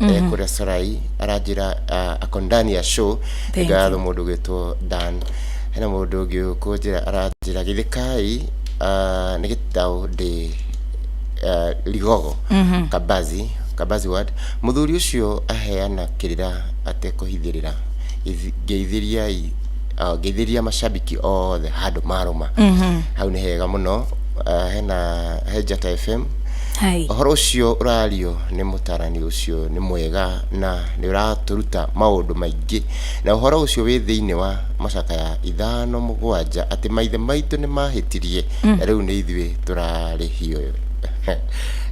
Kũrĩa Sorai aranjĩra ako ndani ya show. Thank Ngatho you. mũndũ ũgwĩtwo Dan. Hena mũndũ ũngĩ ũkũnjĩra, aranjĩra githĩkai nĩ gĩtaũ ndĩ Ligogo, Kabazi, Kabazi ward. Mũthuri ũcio aheana kĩrĩra atekũhithĩrĩra. Ngeithĩriai, ngeithĩria mashabiki othe handũ marũma hau nĩ hega mũno. Hena he Njata FM. Hai. Ũhoro ũcio ũrario nĩ mũtarani ũcio nĩ mwega na nĩ ũratũruta maũndũ maingĩ, na ũhoro ũcio wĩ thĩinĩ wa macakaya 5:7 atĩ maithe maitũ nĩ mahĩtirie na rĩu nĩ ithuĩ tũrarĩhio.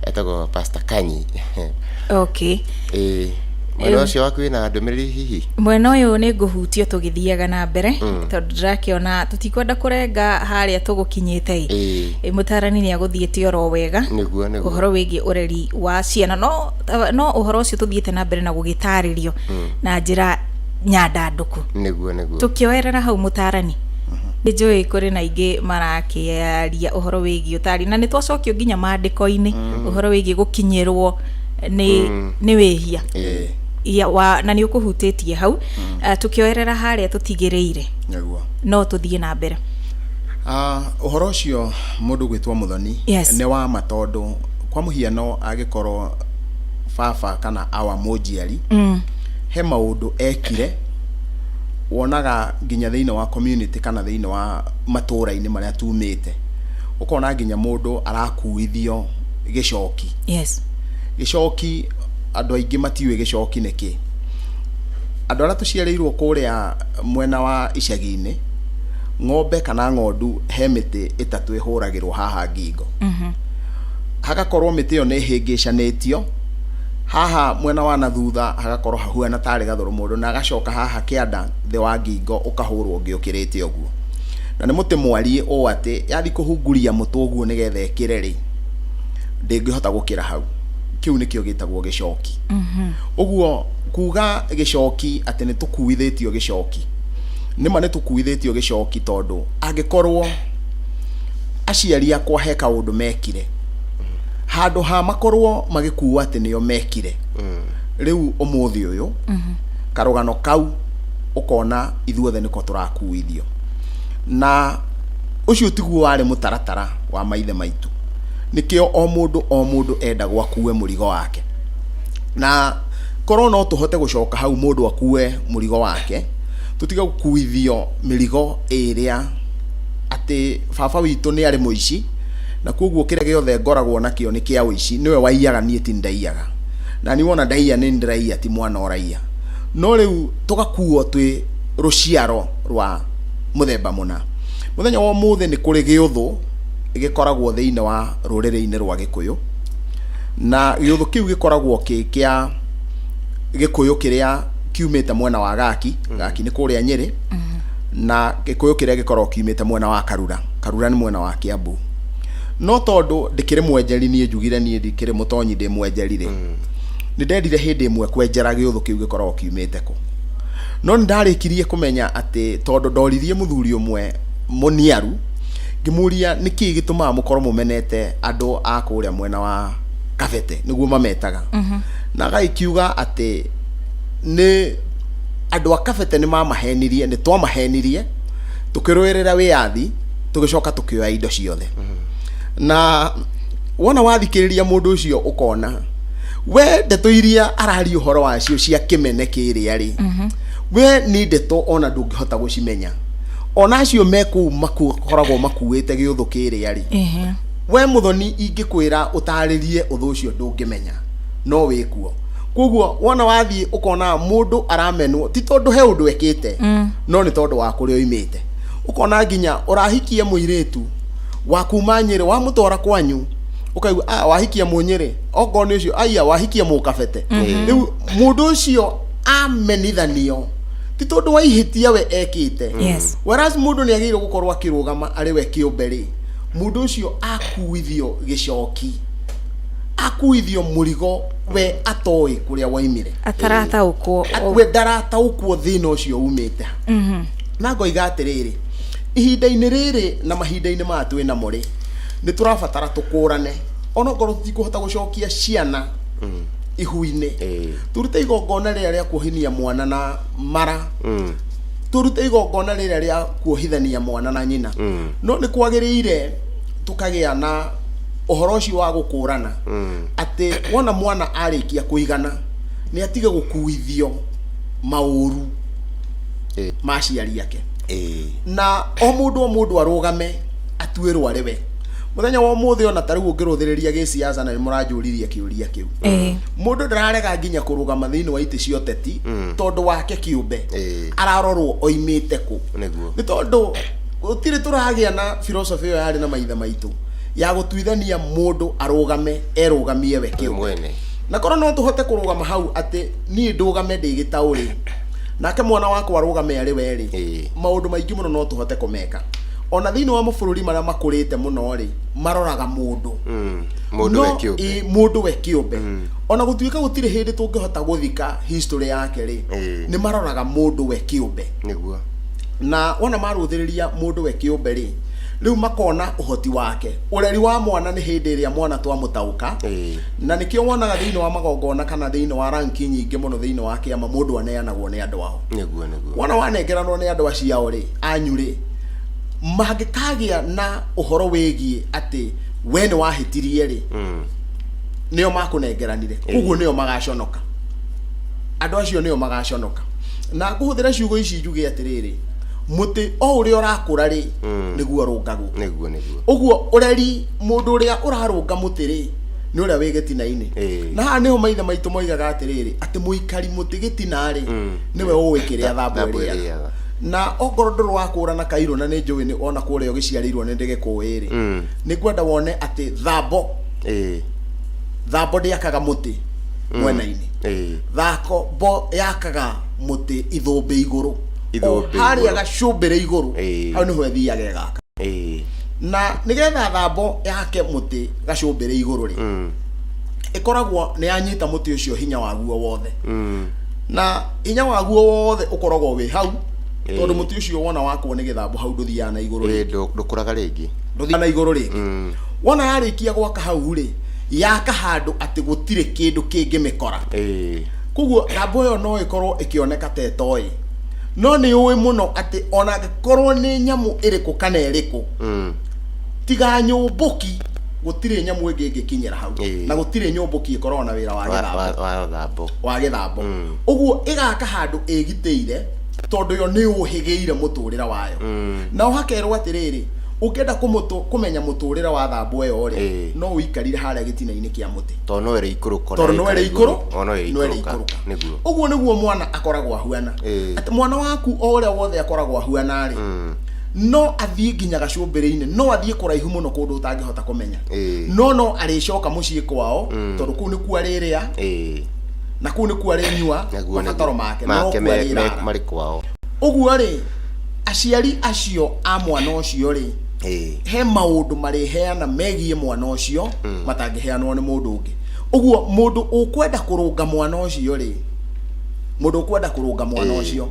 Etagwo Pastor Kanyi. Ĩĩ, mwena ũcio waku wĩna ndũmĩrĩri hihi? Mwena ũyũ nĩ ngũhutio tũgĩthiaga na mbere, tondũ ndĩrakĩona tũtikwenda kũrenga harĩa tũgũkinyĩte ĩ. Ĩ, mũtarani nĩ agũthiĩte oro wega Nĩguo. ũhoro wĩgiĩ ũreri wa ciana, no ũhoro ũcio tũthiĩte na mbere na gũgĩtarĩrio na njĩra nyandandũku. Nĩguo. Tũkĩoerera hau, mũtarani, nĩ njũĩ kũrĩ na aingĩ marakĩaria ũhoro wĩgiĩ ũtari, na nĩ twacokio nginya maandĩko-inĩ ũhoro wĩgiĩ gũkinyĩrwo nĩ wĩhia ya, wa, na nĩ ũkũhutĩtie hau. Tũkĩoerera harĩa tũtigĩrĩire, no tũthiĩ na mbere. Ũhoro ũcio mũndũ gwĩtwo Mũthoni nĩ wa ma, tondũ kwa mũhiano angĩkorwo baba kana awa mũnjiari he maũndũ ekire, wonaga nginya thĩinĩ wa community kana thĩinĩ wa matũũra-inĩ marĩa tumĩte, ũkona nginya mũndũ arakuithio gĩcoki. Gĩcoki, andũ aingĩ matiũĩ gĩcoki nĩ kĩ. Andũ arĩa tũciarĩirwo kũrĩa mwena wa icagi-inĩ, ng'ombe kana ng'ondu he mĩtĩ ĩtatũ ĩhũragĩrwo haha ngingo, hagakorwo mĩtĩ ĩyo nĩ ĩhĩngĩcanĩtio haha mwena wa na thutha, hagakorwo hahuana tarĩ gathũrũ mũndũ, na agacoka haha kĩanda thĩ wa ngingo ũkahũrwo ũngĩ ũkĩrĩte ũguo, na nĩ mũtĩ mwariĩ ũũ atĩ yathi kũhunguria mũtwe ũguo nĩgetha ĩkĩre rĩ, ndĩngĩhota gũkĩra hau. Kĩu nĩkĩo gĩtagwo gĩcoki. Ũguo kuga gĩcoki atĩ nĩ tũkuithĩtio gĩcoki, nĩma nĩ tũkuithĩtio gĩcoki, tondũ angĩkorwo aciari akwa he kaũndũ mekire, handũ ha makorwo magĩkua atĩ nĩo mekire, rĩu ũmũthĩ ũyũ karũgano kau ũkona ithuothe nĩko tũrakuithio, na ũcio tiguo warĩ mũtaratara wa maithe maitũ. Nĩkĩo o mũndũ o mũndũ endagwo akue mũrigo wake, na korwo no tũhote gũcoka hau mũndũ akue mũrigo wake, tũtige gũkuithio mĩrigo ĩrĩa atĩ baba witũ nĩ arĩ mũici, na koguo kĩrĩa gĩothe ngoragwo nakĩo nĩ kĩa ũici, nĩwe waiyaga, niĩ ti ndaiyaga, na niĩ wona ndaiya nĩ ndĩraiya, ti mwana ũraiya. No rĩu tũgakuo twĩ rũciaro rwa mũthemba mũna. Mũthenya wa ũmũthĩ nĩ kũrĩ gĩũthũ gĩkoragwo thĩinĩ wa rũrĩrĩ-inĩ rwa Gĩkũyũ, na gĩũthũ kĩu gĩkoragwo kĩ kĩa Gĩkũyũ kĩrĩa kiumĩte mwena wa Gaki. Gaki nĩ kũrĩa Nyĩrĩ, na Gĩkũyũ kĩrĩa gĩkoragwo kiumĩte mwena wa Karura. Karura nĩ mwena wa Kiambu. No tondũ ndĩkĩrĩ mwenjeri, niĩ njugire niĩ ndikĩrĩ mũtonyi, ndĩ mwenjeri rĩ, nĩ ndendire hĩndĩ ĩmwe kwenjera gĩũthũ kĩu gĩkoragwo kiumĩte kũ. No nĩ ndarĩkirie kũmenya atĩ tondũ ndoririe mũthuri ũmwe mũniaru, ngĩmũria nĩkĩ gĩtũmaga mũkorwo mũmenete andũ a kũrĩa mwena wa Kabete, nĩguo mametaga, na agagĩkiuga atĩ nĩ andũ a Kabete nĩ mamahenirie, nĩ twamahenirie tũkĩrũĩrĩra wĩyathi, tũgĩcoka tũkĩoya indo ciothe. Na wona wathikĩrĩria mũndũ ũcio, ũkona we ndeto iria araria ũhoro wacio cia kĩmene kĩrĩa rĩ, we nĩ ndeto ona ndũngĩhota gũcimenya, ona acio me kũu makoragwo makuĩte gĩũthũ kĩrĩa rĩ. We Mũthoni, ingĩkwĩra ũtarĩrie ũthũ ũcio ndũngĩmenya, no wĩkuo. Koguo wona wathiĩ ũkona mũndũ aramenwo ti tondũ he ũndũ ekĩte, no nĩ tondũ wa kũrĩa oimĩte. Ũkona nginya ũrahikia mũirĩtu wa kuma Nyĩrĩ, wamũtwara kwanyu ũkaigua, ah, wahikia mũnyĩrĩ, okorwo nĩ ũcio, aya wahikia mũkabete. Rĩu mũndũ ũcio amenithanio ti tondũ wa ihĩtia we ekĩte. Whereas mũndũ nĩ agĩrĩirwo gũkorwo akĩrũgama arĩ we kĩũmbe rĩ, mũndũ ũcio akuithio gĩcoki, akuithio mũrigo we atoĩ kũrĩa woimire. Atarataũkwo. We ndarataũkwo thĩna ũcio umĩte ha. Na ngoiga atĩrĩrĩ, ihinda-inĩ rĩrĩ na mahinda-inĩ maya twĩ namo rĩ, nĩ tũrabatara tũkũrane, onokorwo tũtikũhota gũcokia ciana. ihu-inĩ, Ĩĩ. tũrute igongona rĩrĩa rĩa kuohithania mwana na mara, tũrute igongona rĩrĩa rĩa kuohithania mwana na nyina. No nĩ kwagĩrĩire tũkagĩa na ũhoro ũcio wa gũkũrana atĩ wona mwana arĩkia kũigana, nĩ atige gũkuithio maũru ma aciari ake. Na o mũndũ, o mũndũ arũgame atuĩrwo arĩ we mũthenya wa ũmũthĩ. Ona ta rĩu ũngĩrũthĩrĩria gĩciaca, na nĩ mũranjũririe kĩũria kĩu, mũndũ ndararega nginya kũrũgama thĩinĩ wa itĩ cia ũteti tondũ wake kĩũmbe ararorwo oimĩte kũ. Nĩ tondũ gũtirĩ tũragĩa na philosophy ĩyo yarĩ na maithe maitũ ya gũtuithania mũndũ arũgame erũgamie we kĩũmbe. Mwene. Na korwo no tũhote kũrũgama hau atĩ niĩ ndũgame ndĩ gĩtaũrĩ, nake mwana wakwa arũgame arĩ we rĩ, maũndũ maingĩ mũno no tũhote kũmeka. Ona thĩinĩ wa mabũrũri marĩa makũrĩte mũno rĩ, maroraga mũndũ. Mũndũ No, we kĩũmbe. Ĩ, mũndũ we kĩũmbe, ona gũtuĩka gũtirĩ hĩndĩ tũngĩhota gũthika history yake rĩ, nĩ maroraga mũndũ we kĩũmbe. Na wona marũthĩrĩria mũndũ we kĩũmbe rĩ, rĩu makona ũhoti wake. Ũreri wa mwana nĩ hĩndĩ ĩrĩa mwana twamũtaũka. Na nĩkĩo wonaga thĩinĩ wa magongona kana thĩinĩ wa ranki nyingĩ mũno thĩinĩ wa kĩama, mũndũ aneanagwo nĩ andũ ao. nĩguo nĩguo Wona wanengeranwo nĩ andũ aciao rĩ, anyu rĩ, mangĩkagĩa na ũhoro wĩgiĩ atĩ we nĩ wahĩtirie rĩ, nĩo makũnengeranire, koguo nĩo magaconoka. Andũ acio nĩo magaconoka. Na ngũhũthĩra ciugo ici njuge atĩrĩrĩ, mũtĩ o ũrĩa ũrakũra rĩ, nĩguo ũrũngagwo. nĩguo nĩguo Ũguo ũreri, mũndũ ũrĩa ũrarũnga mũtĩ rĩ, nĩ ũrĩa wĩ gĩtina-inĩ. Na haha nĩho maithe maitũ moigaga atĩrĩrĩ, atĩ mũikari mũtĩ gĩtina rĩ, nĩwe ũĩ kĩrĩa thambo thambo ĩrĩaga. Ĩrĩaga. Na okorwo ndũrĩ wakũra na kairũ, na nĩ njũĩ nĩ ona kũrĩa ũgĩciarĩirwo nĩ ndĩgĩkũĩ rĩ, nĩ ngwenda wone atĩ thambo, thambo ndĩakaga mũtĩ mwena-inĩ. Thako bo yakaga mũtĩ ithũmbĩ igũrũ. Ithũmbĩ O harĩa igũrũ. Gacũmbĩrĩ igũrũ. Hau nĩho ĩthiaga ĩgaka. Na nĩgetha thambo yake mũtĩ gacũmbĩrĩ igũrũ rĩ, ĩkoragwo nĩ yanyita mũtĩ ũcio hinya waguo wothe. Na hinya waguo wothe ũkoragwo wĩ hau, tondũ mũtĩ ũcio wona wakwo nĩ gĩthambo hau, ndũthiaga na igũrũ rĩngĩ. Ndũkũraga rĩngĩ. Ndũthiaga na igũrũ rĩngĩ. Wona yarĩkia gwaka hau rĩ, yaka handũ atĩ gũtirĩ kĩndũ kĩngĩmĩkora. Koguo thambo ĩyo no ĩkorwo ĩkĩoneka ta ĩtoĩ, no nĩ ũĩ mũno atĩ ona angĩkorwo nĩ nyamũ ĩrĩkũ kana ĩrĩkũ, tiga nyũmbũki, gũtirĩ nyamũ ĩngĩ ĩngĩkinyĩra hau. Na gũtirĩ nyũmbũki ĩkoragwo na wĩra wa gĩthambo. Wa thambo. Wa gĩthambo. Ũguo ĩgaka handũ ĩgitĩire, tondũ yo nĩ ũhĩgĩire mũtũrĩre wayo. Nao hakerwo atĩrĩrĩ, ũngĩenda kũmenya mũtũrĩre wa thambo ĩyo rĩ, no ũikarire harĩa gĩtina-inĩ kĩa mũtĩ. Tondũ no ĩrĩ ikũrũka. Tondũ no ĩrĩ ikũrũ. O no ĩrĩ No ĩrĩ ikũrũka. ikũrũka. Nĩguo. Ũguo nĩguo mwana akoragwo ahuana, atĩ mwana waku o ũrĩa wothe akoragwo ahuana rĩ, no athiĩ nginya gacũmbĩrĩ-inĩ, no athiĩ kũraihu mũno kũndũ ũtangĩhota kũmenya, no arĩcoka mũciĩ kwao, tondũ kũu nĩkuo arĩrĩa, na kũu nĩkuo arĩnyua, mabataro make no make kuo arĩrara. Marĩ kwao. Ũguo rĩ, aciari acio a mwana ũcio rĩ, he maũndũ marĩheana megiĩ mwana ũcio matangĩheanwo nĩ mũndũ ũngĩ. Ũguo mũndũ ũkwenda kũrũnga mwana ũcio rĩ, mũndũ ũkwenda kũrũnga mwana ũcio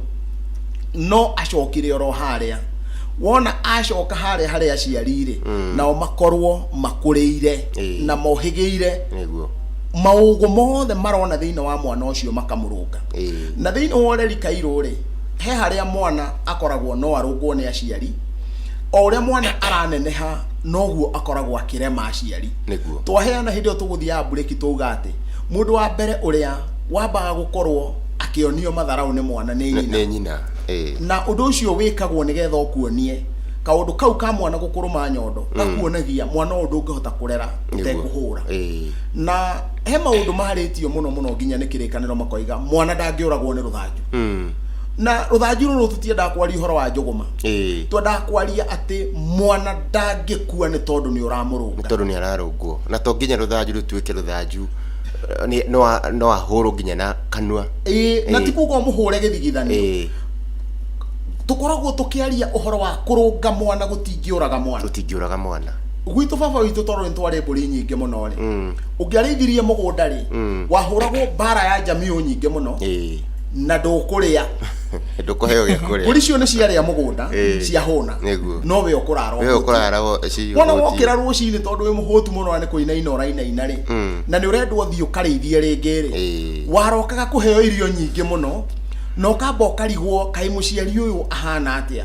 no acokire oro harĩa. Wona acoka harĩa harĩa aciari rĩ, nao makorwo makũrĩire na mohĩgĩire maũgũ mothe marona thĩinĩ wa mwana ũcio, makamũrũnga. Na thĩinĩ wa ũreri kairũ rĩ, he harĩa mwana akoragwo no arũngwo nĩ aciari. O ũrĩa mwana araneneha, noguo akoragwo akĩrema aciari. Twaheana hĩndĩ ĩyo tũgũthiaga mburĩki, twauga atĩ mũndũ wa mbere ũrĩa wambaga gũkorwo akĩonio matharau nĩ mwana nĩ nyina. Nĩ nyina. Na ũndũ ũcio wĩkagwo nĩgetha ũkuonie kaũndũ kau ka mwana gũkũrũma nyondo, gakuonagia mwana ũyũ ndũngĩhota kũrera ũtekũhũra. Na he maũndũ marĩtio mũno mũno nginya nĩ kĩrĩkanĩro, makoiga mwana ndangĩũragwo nĩ rũthanju. Na rũthanju rũrũ, tũtiendaga kwaria ũhoro wa njũgũma. Twendaga kwaria atĩ mwana ndangĩkua nĩ tondũ nĩ ũramũrũnga. Nĩ tondũ nĩ ararũngwo. Na to nginya rũthanju rũtuĩke rũthanju, no ahũrwo nginya na kanua. Ĩĩ, na ti kuga ũmũhũre gĩthigithanio. Tũkoragwo tũkĩaria ũhoro wa kũrũnga mwana gũtingĩũraga mwana. Tũtingĩũraga mwana. Gwitũ baba witũ, tondũ nĩ twarĩ mbũri nyingĩ mũno rĩ, ũngĩarĩithirie mũgũnda rĩ, wahũragwo mbara ya njamiũ nyingĩ mũno na ndũkũrĩa. Ndũkũheo gĩa kũrĩa. Mbũri icio nĩ ciarĩa mũgũnda, ciahũna. Nĩguo. No we ũkũrara We ũhũtiĩ. ũkũrara wo Wona cihũtiĩ. wokĩra rũcinĩ tondũ wĩ mũhũtu mũno na nĩ kũinaina ũrainaina rĩ, na nĩ ũrendwo ũthiĩ ũkarĩithie rĩngĩ rĩ, warokaga kũheo irio nyingĩ mũno na ũkamba ũkarigwo kaĩ mũciari ũyũ ahana atĩa,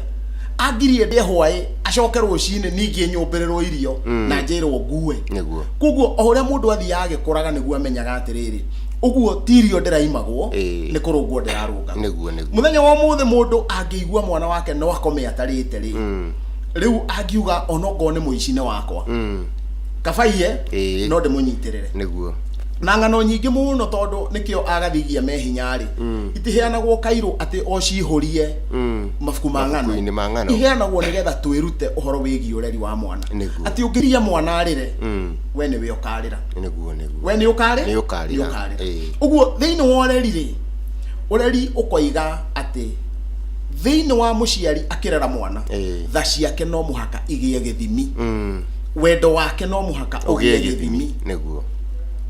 angirie ndĩe hwaĩ acoke rũcinĩ ningĩ nyũmbĩrĩrwo irio na njĩrwo ngue. Nĩguo. Koguo o ũrĩa mũndũ athiaga agĩkũraga nĩguo amenyaga atĩrĩrĩ, ũguo ti irio ndĩraimagwo, nĩ kũrũngwo ndĩrarũngagwo. Nĩguo, nĩguo. Mũthenya wa ũmũthĩ mũndũ angĩigua mwana wake no akome atarĩte rĩ, rĩu angiuga onokorwo nĩ mũici nĩ wakwa, kabaiye, no ndĩmũnyitĩrĩre. Nĩguo. Na ng'ano nyingĩ mũno, tondũ nĩkĩo agathigia me hinya rĩ, itiheanagwo kairũ atĩ o cihũrie mabuku ma ng'ano. Mabuku-inĩ ma ng'ano. Iheanagwo nĩgetha twĩrute ũhoro wĩgiĩ ũreri wa mwana. Nĩguo. Atĩ ũngĩria mwana arĩre, we nĩwe ũkarĩra. Nĩguo, nĩguo. We nĩ ũkarĩ Nĩ ũkarĩra. Nĩ ũkarĩra. Ũguo thĩinĩ wa ũreri rĩ, ũreri ũkoiga atĩ thĩinĩ wa mũciari akĩrera mwana, tha ciake no mũhaka igĩe gĩthimi, wendo wake no mũhaka ũgĩe ũgĩe gĩthimi. Gĩthimi. Nĩguo.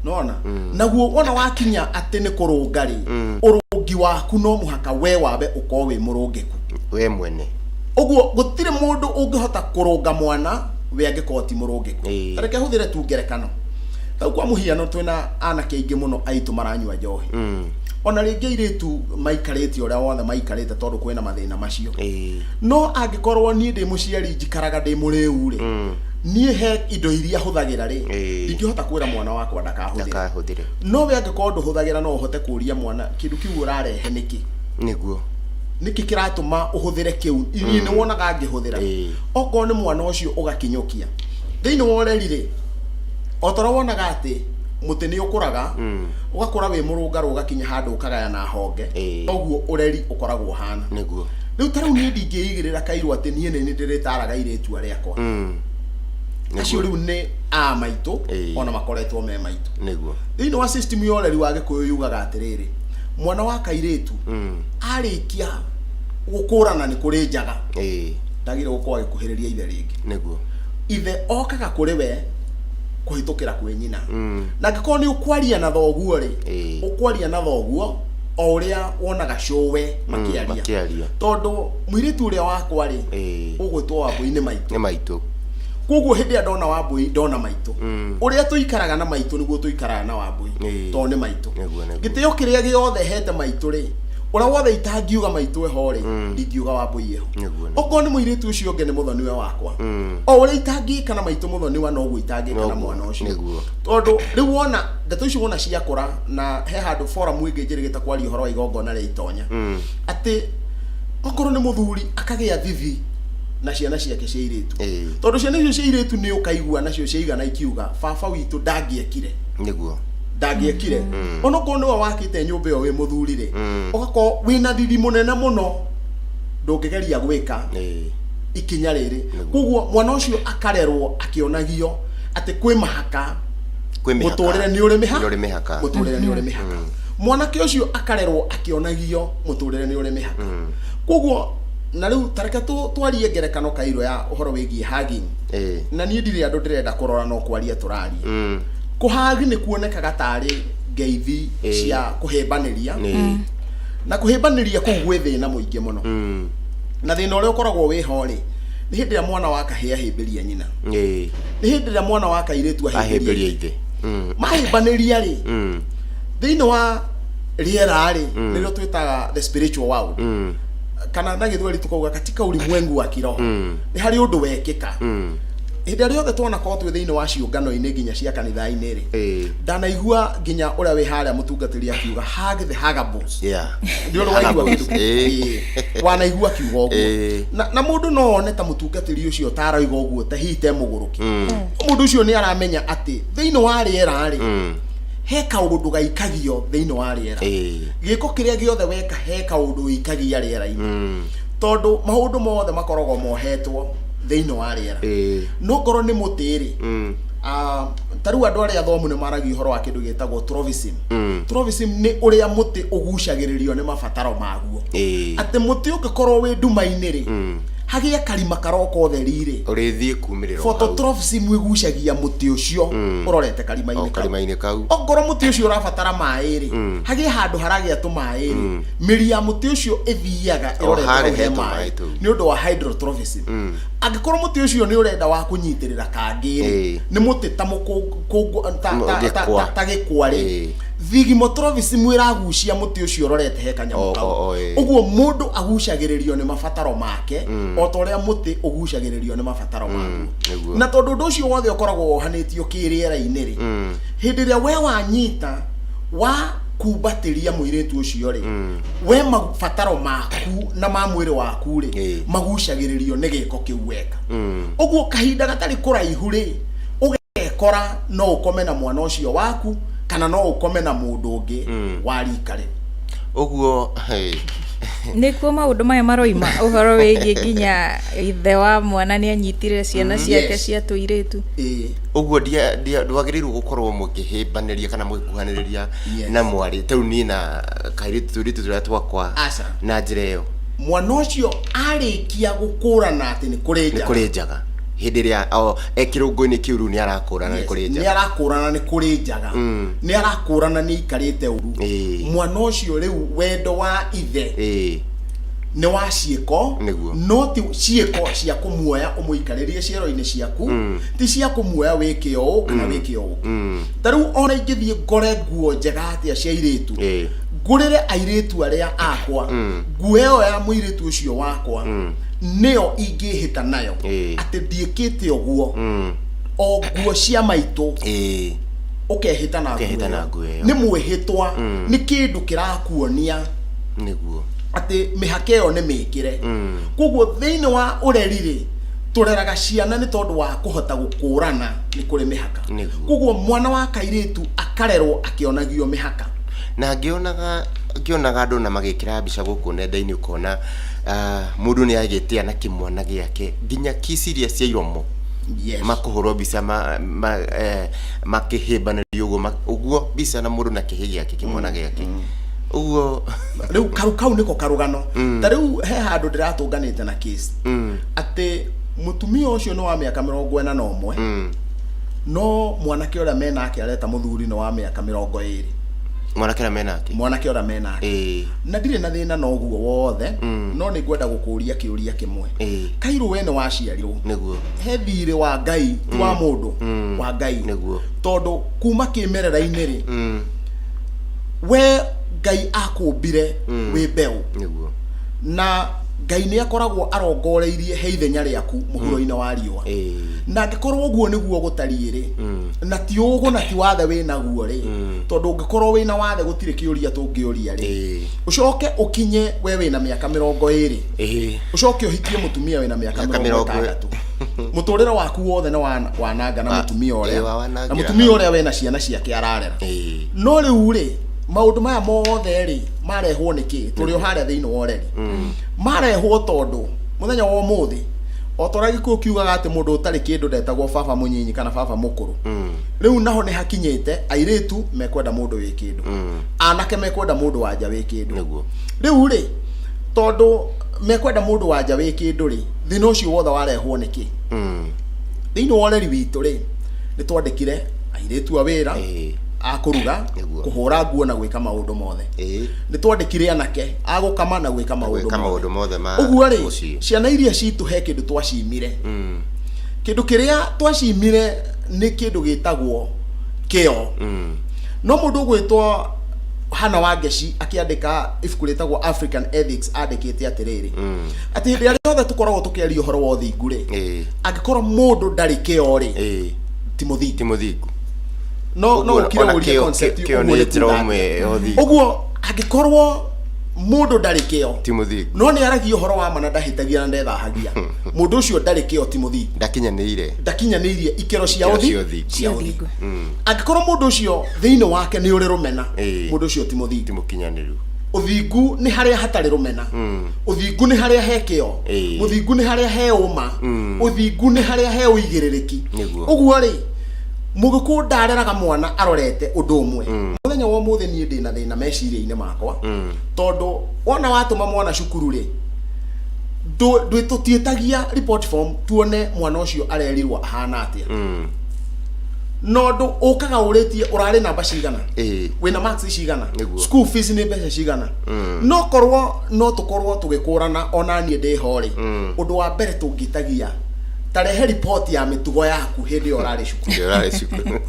Nona naguo wona wakinya atĩ nĩ kũrũnga rĩ, ũrũngi waku no mũhaka we wabe ũkorwo wĩ mũrũngĩku we mwene. Ũguo gũtirĩ mũndũ ũngĩhota kũrũnga mwana we angĩkorwo ti mũrũngĩku. Ta reke hũthĩre tu ngerekano tau, kwa mũhiano, twĩna anake aingĩ mũno aitũ maranyua njohi, ona rĩngĩ airĩtu maikarĩte ũrĩa wothe maikarĩte tondũ kwĩna mathĩna macio. No angĩkorwo niĩ ndĩ mũciari njikaraga ndĩ mũrĩu rĩ, niĩ he indo iria hũthagĩra rĩ, ndingĩhota kwĩra mwana wakwa ndakahũthĩre. Ndakahũthĩre. No we angĩkorwo ndũhũthagĩra, no ũhote kũria mwana, kĩndũ kĩu ũrarehe nĩkĩ? Nĩguo. Nĩkĩ kĩratũma ũhũthĩre kĩu niĩ nĩ wonaga ngĩhũthĩra? Okorwo nĩ mwana ũcio ũgakinyũkia thĩinĩ wa ũreri rĩ, o ta ũrĩa wonaga atĩ mũtĩ nĩ ũkũraga, ũgakũra wĩ mũrũngarũ, ũgakinya handũ ũkagaya na honge, toguo ũreri ũkoragwo ũhana. Nĩguo. Rĩu ta rĩu niĩ ndingĩigĩrĩra kairũ atĩ niĩ nĩ ndĩrĩtaraga airĩtu arĩa akwa acio rĩu nĩ a maitũ, ona makoretwo me maitũ. Nĩguo. Thĩinĩ wa system ya ũreri wa gĩkũyũ yugaga atĩrĩrĩ, mwana wa kairĩtu arĩkia gũkũrana nĩ kũrĩ njaga, ndagĩrĩire gũkorwo agĩkuhĩrĩria ithe rĩngĩ. Nĩguo. Ithe okaga kũrĩ we kũhĩtũkĩra kwĩ nyina, na angĩkorwo nĩ ũkwaria na thoguo rĩ, ũkwaria na thoguo o ũrĩa wonaga cũwe makĩaria. Makĩaria. Tondũ mũirĩtu ũrĩa wakwa rĩ, ũgwĩtwo Wambũi nĩ maitũ. Nĩ maitũ. Koguo hĩndĩ ĩrĩa ndona Wambũi, ndona maitũ. Ũrĩa tũikaraga na maitũ nĩguo tũikaraga na Wambũi, tondũ nĩ maitũ. Nĩguo, nĩguo. Gĩtĩo kĩrĩa gĩothe hete maitũ rĩ, ũrĩa wothe itangiuga maitũ eho rĩ, ndingiuga Wambũi eho. Nĩguo, nĩguo. Okorwo nĩ mũirĩtu ũcio ũngĩ nĩ mũthoniwe wakwa, o ũrĩa itangĩka na maitũ mũthoniwa noguo itangĩka na Noguo, mwana ũcio. Nĩguo. Tondũ rĩu wona ndeto icio wona ciakũra, na he handũ forum ĩngĩ njĩrĩgĩte kwaria ũhoro wa igongona rĩa itonya, atĩ okorwo nĩ mũthuri akagĩa thithi na ciana ciake cia irĩtu, tondũ ciana icio cia irĩtu nĩ ũkaigua nacio ciaigana ikiuga, "Baba witũ ndangĩekire." Nĩguo. Ndangĩekire, onokorwo nĩwe wakĩte nyũmba ĩyo wĩ mũthuri rĩ, ũgakorwo wĩna thithi mũnene mũno, ndũngĩgeria gwĩka ikinya rĩrĩ. Koguo mwana ũcio akarerwo akĩonagio atĩ kwĩ mahaka. Kwĩ mĩhaka. Mũtũrĩre nĩ ũrĩ mĩha Nĩ ũrĩ mĩhaka. Mũtũrĩre nĩ ũrĩ mĩhaka. Mwanake ũcio akarerwo akĩonagio mũtũrĩre nĩ ũrĩ mĩhaka. Koguo na rĩu tareke twarie ngerekano kairũ ya ũhoro wĩgiĩ hugging. Na niĩ ndirĩ andũ ndĩrenda kũrora, no kwaria tũraria. Kũhug nĩ kuonekaga tarĩ ngeithi cia kũhĩmbanĩria, na kũhĩmbanĩria kũu gwĩ thĩna mũingĩ mũno. Na thĩna ũrĩa ũkoragwo wĩho rĩ, nĩ hĩndĩ ĩrĩa mwana wa kahĩĩ ahĩmbĩria nyina, nĩ hĩndĩ ĩrĩa mwana wa kairĩtu ahĩmbĩria ahĩmbĩria ithe. Mahĩmbanĩria rĩ, thĩinĩ wa rĩera rĩ, nĩrĩo twĩtaga the spiritual world, kana na gĩthweri tukauga katika ulimwengu wa kiroho, nĩ harĩ ũndũ wekĩka. Hĩndĩ ĩrĩa yothe twanakorwo twĩ thĩinĩ wa ciũngano-inĩ nginya cia kanitha-inĩ rĩ, ndanaigua nginya ũrĩa wĩ harĩa mũtungatĩri akiuga, "Hug the hugables." Nĩ ũrĩ waigua kĩndũ kĩu? Wanaigua kiugo ũguo? Na mũndũ no one ta mũtungatĩri ũcio taroiga ũguo ta hihi te mũgũrũki. Mũndũ ũcio nĩ aramenya atĩ thĩinĩ wa rĩera rĩ, he kaũndũ gaikagio thĩinĩ wa rĩera. Gĩko kĩrĩa gĩothe weka, he kaũndũ wĩikagia rĩera-inĩ, tondũ maũndũ mothe makoragwo mohetwo thĩinĩ wa rĩera. No korwo nĩ mũtĩ rĩ, ta rĩu andũ arĩa athomu nĩ maragia ũhoro wa kĩndũ gĩtagwo tropism. Tropism nĩ ũrĩa mũtĩ ũgucagĩrĩrio nĩ mabataro maguo, atĩ mũtĩ ũngĩkorwo wĩ nduma-inĩ rĩ, Hagĩe karima karoka ũtheri rĩ, Ũrĩthiĩ kumĩrĩra o hau. Phototrophism ĩgucagia mũtĩ ũcio ũrorete karima-inĩ O kau. Karima-inĩ kau. Ongorwo mũtĩ ũcio ũrabatara maĩ rĩ, hagĩe handũ haragĩa tũmaĩ rĩ, mĩri ya mũtĩ ũcio ĩthiaga O ĩrorete harĩa hau he he maĩ tũmaĩ tũu. Nĩ ũndũ wa hydrotropism. Angĩkorwo mũtĩ ũcio nĩ ũrenda wa kũnyitĩrĩra kangĩ rĩ, nĩ mũtĩ ta mũkũngũ Gĩkwa. ta gĩkwa rĩ, thigmotropism ĩragucia mũtĩ ũcio ũrorete he kanyamũ kau. Ũguo mũndũ agucagĩrĩrio nĩ mabataro make o ta ũrĩa mũtĩ ũgucagĩrĩrio nĩ mabataro maguo. Na tondũ ũndũ ũcio wothe ũkoragwo wohanĩtio kĩrĩera-inĩ rĩ, hĩndĩ ĩrĩa we wanyita wa kumbatĩria mũirĩtu ũcio rĩ, we mabataro maku na ma mwĩrĩ waku rĩ, magucagĩrĩrio nĩ gĩko kĩu weka. Ũguo kahinda gatarĩ kũraihu rĩ, ũgekora no ũkome na mwana ũcio waku kana no ũkome na mũndũ ũngĩ wa rika rĩu. Ũguo hey. Nĩkuo maũndũ maya maroima, ũhoro wĩgiĩ nginya ithe wa mwana nĩ anyitire ciana ciake cia tũirĩtu. Ũguo ndwagĩrĩirwo gũkorwo mũkĩhĩmbanĩria kana mũgĩkuhanĩrĩria na mwarĩ ta rĩu niĩ na kairĩtu, tũirĩtu tũrĩa twakwa Aca. na njĩra ĩyo. Mwana ũcio arĩkia gũkũrana atĩ nĩ kũrĩ Nĩ njaga, kũrĩ njaga hĩndĩ ĩrĩa e kĩrũngo-inĩ kĩu rĩu nĩ arakũrana nĩ kũrĩ nĩ njaga. Arakũrana nĩ kũrĩ njaga, nĩ arakũrana nĩ aikarĩte ũru. Mwana ũcio rĩu wendo wa ithe nĩ wa ciĩko, no ti ciĩko cia kũmuoya ũmũikarĩrie ciero-inĩ ciaku, ti cia kũmuoya wĩke ũũ kana wĩke ũũ. Ta rĩu ona ingĩthiĩ ngore nguo njega atĩa cia airĩtu, ngũrĩre airĩtu arĩa akwa, nguo ĩyo ya mũirĩtu ũcio wakwa nĩyo ingĩhĩta nayo atĩ ndiĩkĩte ũguo. O nguo cia maitũ, ũkehĩta na nguo Ũkehĩta na ĩyo. Nguo ĩyo. Nĩ mwĩhĩtwa, nĩ kĩndũ kĩrakuonia atĩ mĩhaka ĩyo nĩ mĩkĩre. Koguo thĩinĩ wa ũreri rĩ, tũreraga ciana nĩ tondũ wa kũhota gũkũrana nĩ kũrĩ mĩhaka. Koguo mwana wa kairĩtu akarerwo akĩonagio mĩhaka. Na ngĩonaga andũ na magĩkĩra mbica gũkũ nenda-inĩ, ũkona mũndũ nĩ agĩtĩa na kĩmwana gĩake nginya kiss iria cia iromo, makũhũrwo mbica makĩhĩmbanĩrio ũguo, ũguo mbica na mũndũ na kĩhĩ gĩake, kĩmwana gĩake ũguo. Rĩu kau nĩko karũgano. Ta rĩu he handũ ndĩratũnganĩte na case atĩ mũtumia ũcio nĩ wa mĩaka 41, no mwanake ũrĩa menake areta mũthuri nĩ wa mĩaka 20. Mwanake ũrĩa menake? Mwanake ũrĩa menake. Na ndirĩ na thĩna na ũguo wothe, no nĩ ngwenda gũkũria kĩũria kĩmwe. Kairũ, we nĩ waciarirwo, he thirĩ wa Ngai, ti wa mũndũ, wa Ngai, tondũ kuma kĩmerera-inĩ rĩ, we Ngai akũmbire wĩ mbeũ, na Ngai nĩ akoragwo arongoreirie he ithenya rĩaku mũhuro-inĩ wa riũa. Na angĩkorwo ũguo nĩguo gũtariĩ rĩ, na ti ũgũ na ti wathe wĩ naguo rĩ, tondũ ũngĩkorwo wĩna wathe gũtirĩ kĩũria tũngĩũria rĩ, ũcoke ũkinye we wĩna mĩaka 20, ũcoke ũhikie mũtumia wĩna mĩaka Mĩaka mĩrongo 20. 60, mũtũrĩre waku wothe nĩ wananga na mũtumia ũrĩa Wawanangĩra na mũtumia hau. Ũrĩa wĩna ciana ciake ararera. No rĩu rĩ, maũndũ maya mothe rĩ, marehwo nĩ kĩ? Tũrĩ o harĩa thĩinĩ wa ũreri. Marehwo tondũ mũthenya wa ũmũthĩ, o ta ũrĩa Gĩkũyũ kiugaga atĩ mũndũ ũtarĩ kĩndũ ndetagwo baba mũnyinyi kana baba mũkũrũ, rĩu naho nĩ hakinyĩte airĩtu mekwenda mũndũ wĩ kĩndũ, anake mekwenda mũndũ wanja wĩ kĩndũ. Rĩu rĩ, tondũ mekwenda mũndũ wanja wĩ kĩndũ rĩ, thĩna ũcio wothe warehwo nĩ kĩ? Thĩinĩ wa ũreri witũ rĩ, nĩ twandĩkire airĩtu a wĩra a kũruga, kũhũra nguo na gwĩka maũndũ mothe. Nĩ twandĩkire anake a gũkama na gwĩka maũndũ Gwĩka maũndũ mothe ma ũguo rĩ, mũciĩ. Ciana iria citũ he kĩndũ twacimire. Kĩndũ kĩrĩa twacimire nĩ kĩndũ gĩtagwo kĩo. No mũndũ ũgwĩtwo Hana Wangeci akĩandĩka ibuku rĩtagwo African Ethics andĩkĩte atĩrĩrĩ, atĩ hĩndĩ ĩrĩa rĩothe tũkoragwo tũkĩaria ũhoro wa ũthingu rĩ, angĩkorwo mũndũ ndarĩ kĩo rĩ, ti mũthingu. Ti mũthingu. No Ũguo ũkire ona ũrie concept kĩo ũguo nĩ nĩ njĩra kuga ĩmwe atĩa? ya ũthingu. Ũguo angĩkorwo mũndũ ndarĩ kĩo, Ti mũthingu. No nĩ aragia ũhoro wa ma na ndahĩtagia na ndethahagia, mũndũ ũcio ndarĩ kĩo, ti mũthingu. Ndakinyanĩire. Ndakinyanĩirie ikĩro cia Ikĩro ũthi cia ũthingu. Cia Cia ũthingu. ũthingu. Angĩkorwo mũndũ ũcio thĩinĩ wake nĩ ũrĩ rũmena, mũndũ ũcio ti mũthingu. Ti mũkinyanĩru. Ũthingu nĩ harĩa hatarĩ rũmena, ũthingu nĩ harĩa he kĩo, mũthingu nĩ harĩa he ũma, ũthingu nĩ harĩa he ũigĩrĩrĩki. Ũguo rĩ, Mũgĩkũyũ ndareraga mwana arorete ũndũ ũmwe. Mũthenya wa ũmũthĩ niĩ ndĩna thĩna meciria-inĩ makwa, tondũ wona watũma mwana cukuru rĩ, Tũtiĩtagia report form tuone mwana ũcio arerirwo ahana atĩa. No ndũ ũkaga ũrĩtie ũrarĩ namba cigana, wĩna marks cigana, school fees nĩ mbeca cigana. No korwo no tũkorwo tũgĩkũrana, ona niĩ ndĩ ho rĩ, ũndũ wa mbere tũngĩtagia, tarehe report ya mĩtugo yaku hĩndĩ ĩyo ũrarĩ cukuru. Ndio ũrarĩ cukuru.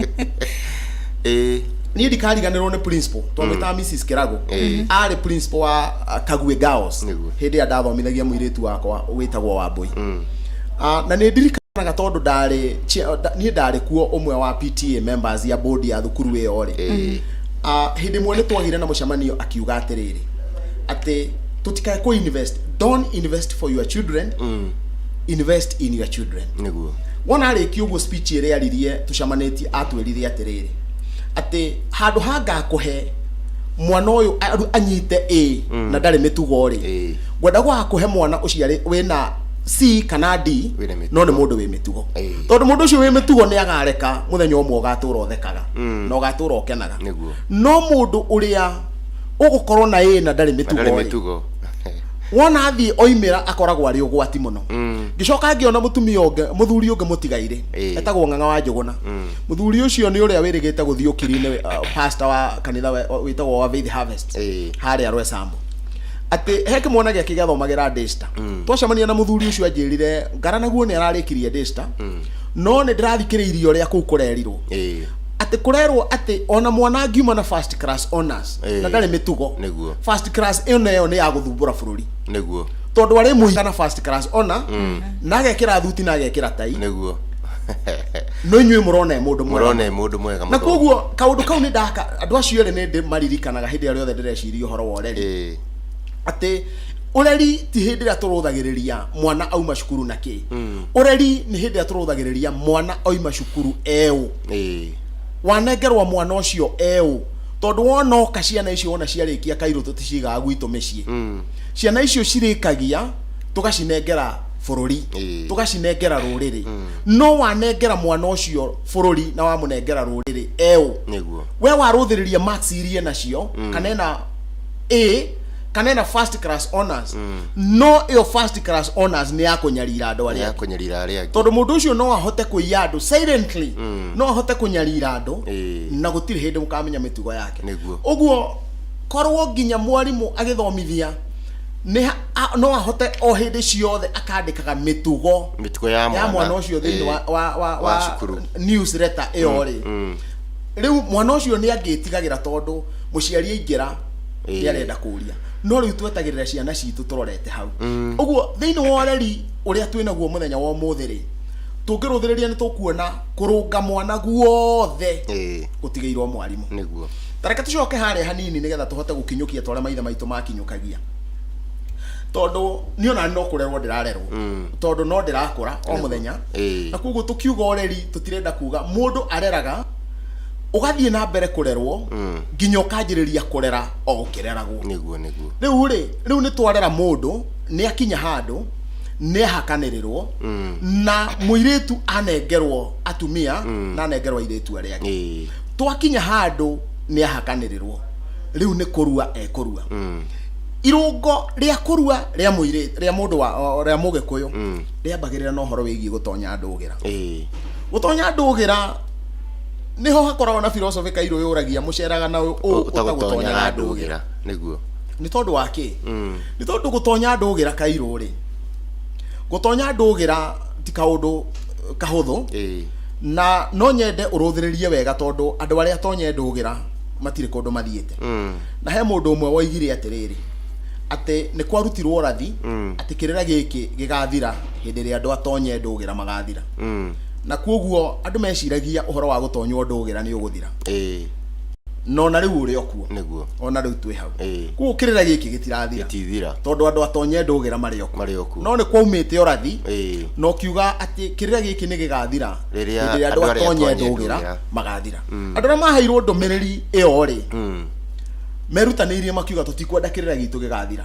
Niĩ ndikariganĩrwo nĩ principal twamwĩtaga Mrs Kĩrago. Arĩ principal wa Kagwe Girls hĩndĩ ĩrĩa ndathomithagia mũirĩtu wakwa wĩtagwo Wambui. Na nĩ ndirikanaga tondũ ndarĩ niĩ ndarĩ kuo ũmwe wa PTA members ya board ya thukuru ĩyo rĩ. Hĩndĩ ĩmwe nĩ twagire na mũcemanio, akiuga atĩrĩrĩ, atĩ tũtikae kũ invest, don't invest for your children, invest in your children. Wona arĩkia ũguo speech ĩrĩa aririe tũcemanĩtie, atwĩrire atĩrĩrĩ, atĩ handũ ha ngakũhe mwana ũyũ anyite A na ndarĩ mĩtugo rĩ, ngwenda gwakũhe mwana ũciarĩ wĩna C kana D Wĩna mĩtugo. no nĩ mũndũ wĩ mĩtugo, tondũ mũndũ ũcio wĩ mĩtugo nĩ agareka mũthenya ũmwe ũgatũra ũthekaga na ũgatũra ũkenaga. No mũndũ ũrĩa ũgũkorwo na A na ndarĩ mĩtugo ndarĩ rĩ, mĩtugo, wona athiĩ oimĩra akoragwo arĩ ũgwati mũno. Ngĩcoka ngĩona mũtumia ũngĩ, mũthuri ũngĩ mũtigairĩ, etagwo Ng'ang'a wa Njũgũna. Mũthuri ũcio nĩ ũrĩa wĩrĩgĩte gũthiĩ ũkiri-inĩ, pastor wa kanitha wĩtagwo wa Faith Harvest harĩa Rwesambo, atĩ he kĩmwana gĩake gĩathomagĩra Daystar. Twacemania na mũthuri ũcio, anjĩrire ngara naguo nĩ ararĩkirie Daystar, no nĩ ndĩrathikĩrĩirie ũrĩa kũu kũrerirwo, atĩ kũrerwo atĩ ona mwana angiuma na first class honors na ndarĩ mĩtugo, first class ĩyo nayo nĩ ya gũthumbũra bũrũri, tondũ arĩ mũiga na first class honor na agekĩra thuti na agekĩra tai, no inyuĩ mũrona e mũndũ mwega. Mũrona mũndũ mwega Na mũthomu. koguo kaũndũ kau nĩ ndaka andũ acio erĩ nĩ ndĩ maririkanaga hĩndĩ ĩrĩa yothe ndĩreciria ũhoro wa ũreri, atĩ ũreri ti hĩndĩ ĩrĩa tũrũthagĩrĩria mwana auma cukuru na kĩ. Ũreri nĩ hĩndĩ ĩrĩa tũrũthagĩrĩria mwana oima cukuru eũ. Wanengerwo mwana ũcio eũ, tondũ wona oka ciana icio wona ciarĩkia kairũ, tũticigaga gwitũ mĩciĩ. Ciana icio cirĩkagia tũgacinengera bũrũri, tũgacinengera rũrĩrĩ. No wanengera mwana ũcio bũrũri na wamũnengera rũrĩrĩ eũ, we warũthĩrĩria marks iria nacio, kana ena A kana ena first class honors, no ĩyo first class honors nĩ ya kũnyarira andũ arĩa ya angĩ. Kũnyarira arĩa angĩ. Tondũ mũndũ ũcio no ahote kũiya andũ silently, no ahote kũnyarira andũ na gũtirĩ hĩndĩ mũkamenya mĩtugo yake. Ũguo korwo nginya mwarimũ agĩthomithia no ahote o hĩndĩ ciothe akandĩkaga mĩtugo mĩtugo ya ya mwana mwana ũcio thĩinĩ wa wa cukuru. Newsletter ĩyo rĩ, rĩu mwana ũcio nĩ angĩtigagĩra, tondũ mũciari aingĩra nĩ arenda kũria. No rĩu twetagĩrĩra ciana citũ tũrorete hau. Ũguo thĩinĩ wa ũreri ũrĩa twĩnaguo mũthenya wa ũmũthĩ rĩ, tũngĩrũthĩrĩria nĩ tũkuona kũrũnga mwana guothe gũtigĩirwo mwarimũ. Tareke tũcoke harĩa hanini nĩgetha tũhote gũkinyũkia twarĩa maithe maitũ makinyũkagia, tondũ niĩ ona no kũrerwo ndĩrarerwo, tondũ no ndĩrakũra o mũthenya. Na koguo tũkiuga ũreri, tũtirenda kuga mũndũ areraga ũgathiĩ na mbere kũrerwo nginya ũkanjĩrĩria kũrera o ũkĩreragwo. Nĩguo nĩguo. Rĩu rĩ, rĩu nĩ twarera mũndũ, nĩ akinya handũ nĩ ahakanĩrĩrwo na mũirĩtu anengerwo atumia na anengerwo airĩtu arĩa angĩ. Twakinya handũ nĩ ahakanĩrĩrwo, rĩu nĩ kũrua ekũrua. Irũngo rĩa kũrua rĩa mũirĩtu, rĩa mũndũ wa rĩa mũgĩkũyũ, rĩambagĩrĩra na ũhoro wĩgiĩ gũtonya ndũgĩra. Gũtonya ndũgĩra nĩho hakoragwo na philosophy kairũ yũragia mũceraga na ũ ũtagũtonyaga ũtagũtonyaga ndũgĩra. Ndũgĩra nĩguo. Nĩ tondũ wa kĩ? Nĩ tondũ gũtonya ndũgĩra kairũ rĩ, gũtonya ndũgĩra ti kaũndũ kahũthũ. Na no nyende ũrũthĩrĩrie wega, tondũ andũ arĩa atonye ndũgĩra matirĩ kũndũ mathiĩte. Na he mũndũ ũmwe woigire atĩrĩrĩ, atĩ nĩ kwarutirwo ũrathi atĩ kĩrĩra gĩkĩ gĩgathira hĩndĩ ĩrĩa andũ atonye ndũgĩra magathira. Na kuoguo andũ meciragia ũhoro wa gũtonywo ndũgĩra nĩ ũgũthira, no na rĩu ũrĩ o kuo. Ona rĩu twĩ hau. Koguo kĩrĩra gĩkĩ gĩtirathira, gĩtithira, tondũ andũ atonye ndũgĩra marĩ o kuo. Marĩ o kuo. No nĩ kwaumĩte ũrathi na ũkiuga atĩ kĩrĩra gĩkĩ nĩ gĩgathira rĩrĩa hĩndĩ ĩrĩa andũ andũ arĩa atonye atonye ndũgĩra ndũgĩra magathira. Andũ arĩa maheirwo ndũmĩrĩri ĩyo rĩ, merutanĩirie makiuga tũtikwenda kĩrĩra gitũ gĩgathira.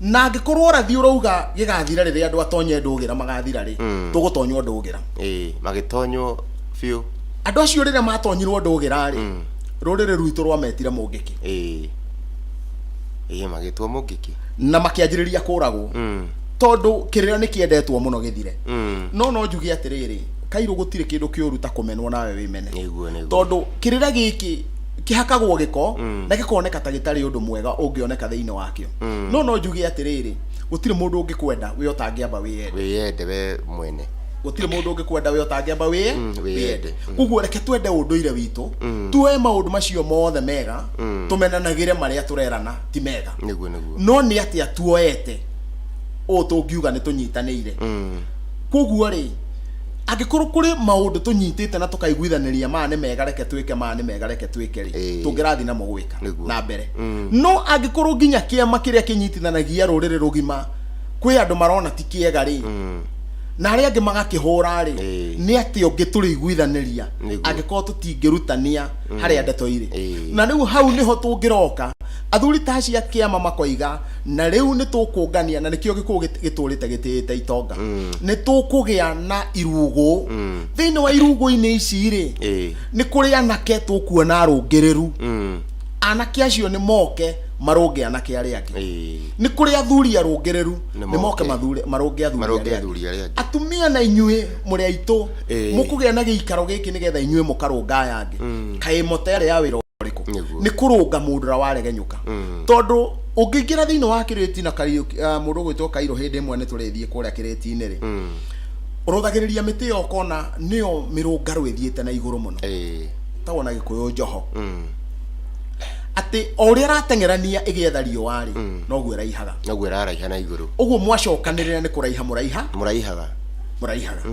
Na angĩkorwo ũrathi ũrauga gĩgathira rĩrĩa andũ atonye ndũgĩra magathira rĩ, tũgũtonywo ndũgĩra. Magĩtonywo biũ. Andũ acio rĩrĩa matonyirwo ndũgĩra rĩ, rũrĩrĩ rwitũ rwametire mũngĩkĩ. Ĩĩ, magĩtwo mũngĩkĩ. Na makĩanjĩrĩria kũragwo. Tondũ kĩrĩra nĩ kĩendetwo mũno gĩthire. No no njuge atĩrĩrĩ, Kairũ, gũtirĩ kĩndũ kĩũru ta kũmenwo nawe wĩmene. Nĩguo, nĩguo. Tondũ kĩrĩra gĩkĩ kĩhakagwo gĩko na gĩkoneka ta gĩtarĩ ũndũ mwega ũngĩoneka thĩinĩ wakĩo. No no njuge atĩrĩrĩ, gũtirĩ mũndũ ũngĩkwenda wĩ ũtangĩamba wĩyende. Wĩyende we mwene. Gũtirĩ mũndũ ũngĩkwenda wĩ ũtangĩamba wĩye wĩyende. Koguo reke twende ũndũire witũ, tuoe maũndũ macio mothe mega, tũmenanagĩre marĩa tũrerana ti mega. Nĩguo, nĩguo. No nĩ atĩa tuoete ũũ tũngiuga nĩ tũnyitanĩire? Koguo rĩ, angĩkorwo kũrĩ maũndũ tũnyitĩte na tũkaiguithanĩria maya nĩ mega, reke twĩke, maya nĩ mega, reke twĩke rĩ, tũngĩrathiĩ namo gwĩka na mbere. No angĩkorwo nginya kĩama kĩrĩa kĩnyitithanagia rũrĩrĩ rũgima kwĩ andũ marona ti kĩega rĩ, na arĩa angĩ magakĩhũra rĩ, nĩ atĩa ũngĩ tũrĩiguithanĩria angĩkorwo tũtingĩrutania harĩa ndeto irĩ? Na rĩu hau nĩho tũngĩroka athuri ta acio a kĩama makoiga, na rĩu nĩ tũkũngania, na nĩkĩo gĩkũyũ gĩtũrĩte gĩtĩĩte itonga, nĩ tũkũgĩa na irugũ. Thĩinĩ wa irugũ-inĩ ici rĩ, nĩ kũrĩ anake tũkuona arũngĩrĩru. Anake acio nĩ moke marũnge anake arĩa angĩ. Nĩ kũrĩ athuri arũngĩrĩru, nĩ nĩ moke moke. Marũnge athuri marũnge arĩa athuri arĩa angĩ. Atumia na inyuĩ mũrĩ aitũ, mũkũgĩa na gĩikaro gĩkĩ nĩgetha inyuĩ mũkarũnga aya angĩ. Kaĩ mote ya wĩra ũrĩkũ? Nĩ kũrũnga mũndũ ũrĩa waregenyũka, tondũ ũngĩingĩra thĩinĩ wa kĩrĩti na Kariũki, mũndũ ũgwĩtwo Kairũ, hĩndĩ ĩmwe nĩ tũrĩthiĩ kũrĩa kĩrĩti-inĩ rĩ, ũrũthagĩrĩria mĩtĩ ĩyo ũkona nĩyo mĩrũngarũ ĩthiĩte na igũrũ mũno, tagwo na Gĩkũyũ njoho, atĩ o ũrĩa ĩrateng'erania ĩgĩetha riũa rĩ, noguo ĩraihaga. Noguo ĩraraiha na igũrũ. Ũguo mwacokanĩrĩra nĩ kũraiha mũraiha. Mũraihaga. Mũraihaga.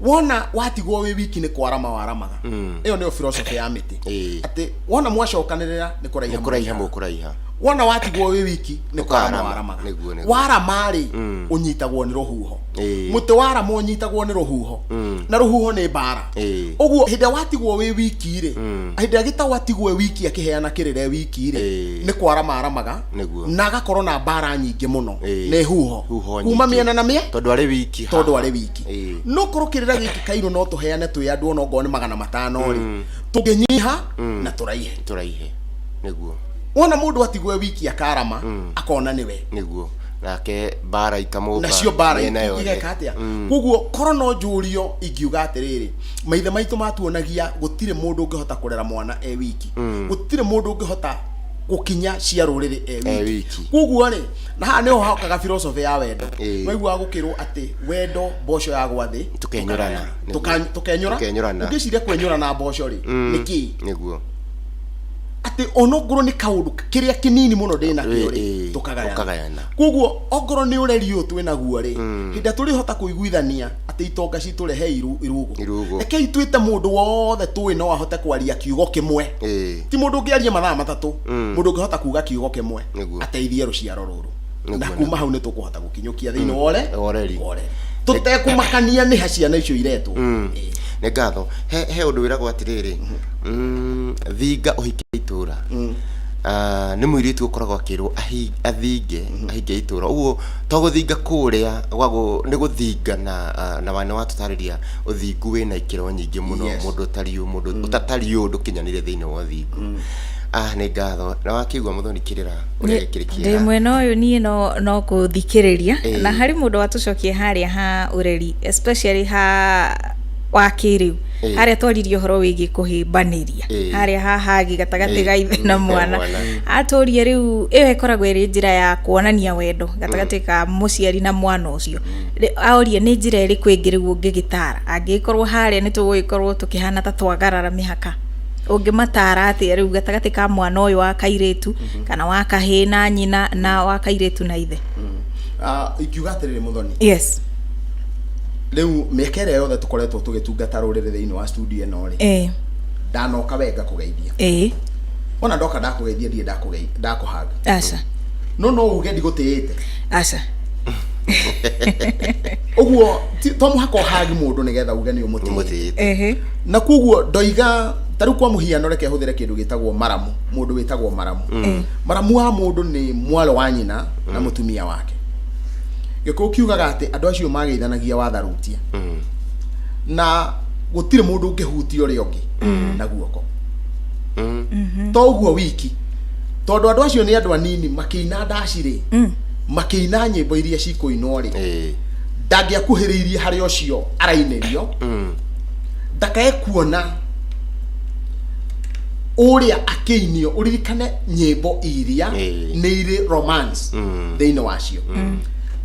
Wona watigwo wĩ wiki nĩ kwarama waramaga. Ĩyo nĩyo philosophy ya mĩtĩ, atĩ wona mwacokanĩrĩra nĩ kũraiha nĩ kũraiha mũraihaga. Mũkũraiha. Wona watigwo wĩ wiki nĩ kwarama ũkarama. Waramaga. Nĩguo, nĩguo. Warama rĩ, ũnyitagwo nĩ rũhuho. Mũtĩ warama ũnyitagwo nĩ rũhuho, na rũhuho nĩ mbara. Ũguo hĩndĩ ĩrĩa watigwo wĩ wiki rĩ, hĩndĩ ĩrĩa gĩtau atigwo e wiki akĩheana kĩrĩra e wiki rĩ, nĩ kwarama aramaga. Na agakorwo na mbara nyingĩ mũno nĩ huho huho kuma nyingĩ. Mĩena na mĩena, tondũ arĩ wiki haha. Tondũ arĩ wiki. No korwo kĩrĩra gĩkĩ, Kairũ, no tũheane twĩ andũ ona ongorwo nĩ 500 rĩ, tũngĩnyiha na tũraihe. Tũraihe, nĩguo. Wona mũndũ atigwo e wiki akarama, akona nĩwe. Nĩguo, nake mbara ikamũmba nacio mbara mĩena yothe. Igeka atĩa? Koguo korwo no njũrio, ingiuga atĩrĩrĩ, maithe maitũ matuonagia gũtirĩ mũndũ ũngĩhota kũrera mwana e wiki, gũtirĩ mũndũ ũngĩhota gũkinya cia rũrĩrĩ e e wiki. Wiki. Koguo rĩ, na haha nĩho hokaga philosophy ya wendo. Waiguaga gũkĩrwo atĩ wendo mboco ya gwa thĩ. Tũkenyũrana. Nĩguo. Tũkenyũra. Tũkenyũrana. Ũngĩciria kwenyũrana mboco rĩ, nĩ kĩĩ? Atĩ onokorwo nĩ kaũndũ kĩrĩa kĩnini mũno ndĩ nakĩo rĩ, tũkagayana. Tũkagayana. Koguo ongorwo nĩ ũreri ũyũ twĩ naguo rĩ, hĩndĩ ĩrĩa tũrĩhota kũiguithania atĩ itonga citũ rehei irugo. Irugo. Rekei twĩte mũndũ wothe tũĩ no ahote kwaria kiugo kĩmwe, ti mũndũ ũngĩaria mathaa 3, mũndũ ũngĩhota kuga kiugo kĩmwe ateithie rũciaro rũrũ, na kuma hau nĩ tũkũhota gũkinyũkia thĩinĩ wa ũre Ũreri. Ũreri tũtekũmakania nĩ ha ciana icio iretwo. Nĩ ngatho. He ũndũ wĩragwo atĩrĩrĩ, thinga ũhike itũra. Ah, nĩ mũirĩtu ũkoragwo akĩrwo athinge ahinge itũra, ũguo to gũthinga kũrĩa nĩ gũthinga na na wa nĩ watũtarĩria ũthingu wĩna ikĩro nyingĩ mũno. Mũndũ ũtariĩ ũũ, mũndũ ũtatariĩ ũũ, ndũkinyanĩire thĩinĩ wa ũthingu. Ah, nĩ ngatho. Na wakĩigua mũthoni kĩrĩra ũrĩa gĩkĩrĩ ndĩ kĩega. Mwena ũyũ niĩ no kũthikĩrĩria. Na harĩ mũndũ watũcokia harĩa ha ũreri, especially ha wa kĩrĩu, harĩa twaririe ũhoro wĩgiĩ kũhĩmbanĩria, harĩa ha hagi gatagatĩ ga ithe na mwana. Mwana. Atũrie rĩu ĩyo ĩkoragwo ĩrĩ njĩra ya kuonania wendo gatagatĩ ka mũciari na mwana ũcio. Aoria nĩ njĩra ĩrĩkũ ĩngĩ rĩu ũngĩgĩtara angĩgĩkorwo harĩa nĩ tũgũgĩkorwo tũkĩhana ta twagarara mĩhaka, ũngĩmatara atĩa rĩu gatagatĩ ka mwana ũyũ wa kairĩtu kana wa kahĩĩ na nyina na wa kairĩtu na ithe? Ah, ingiuga atĩrĩrĩ, mũthoni, rĩu mĩaka ĩrĩa yothe tũkoretwo tũgĩtungata rũrĩrĩ thĩinĩ wa studio ĩno rĩ, ndanoka we ngakũgeithia. Wona ndoka ndakũgeithia, ndirĩ ndakũhanga. Aca. No uge ndigũtĩĩte. Aca. Ũguo to mũhaka ũhagi mũndũ nĩgetha uge nĩ ũmũtĩĩte. Mũtĩĩte. Na koguo ndoiga ta rĩu kwa mũhiano, reke hũthĩre kĩndũ gĩtagwo maramu, mũndũ wĩtagwo maramu. Maramu wa mũndũ nĩ mwarĩ wa nyina na mũtumia wake. Gĩkũyũ kiugaga atĩ andũ acio mageithanagia watharutia, na gũtirĩ mũndũ ũngĩhutia ũrĩa ũngĩ na guoko. To ũguo wiki, tondũ andũ acio nĩ andũ anini makĩina ndaci rĩ, Makĩina nyĩmbo iria cikũinwo rĩ, ndangĩakuhĩrĩirie harĩa ũcio arainĩrio, ndakae kuona ũrĩa akĩinio. Ũririkane nyĩmbo iria nĩ irĩ romance thĩinĩ wacio.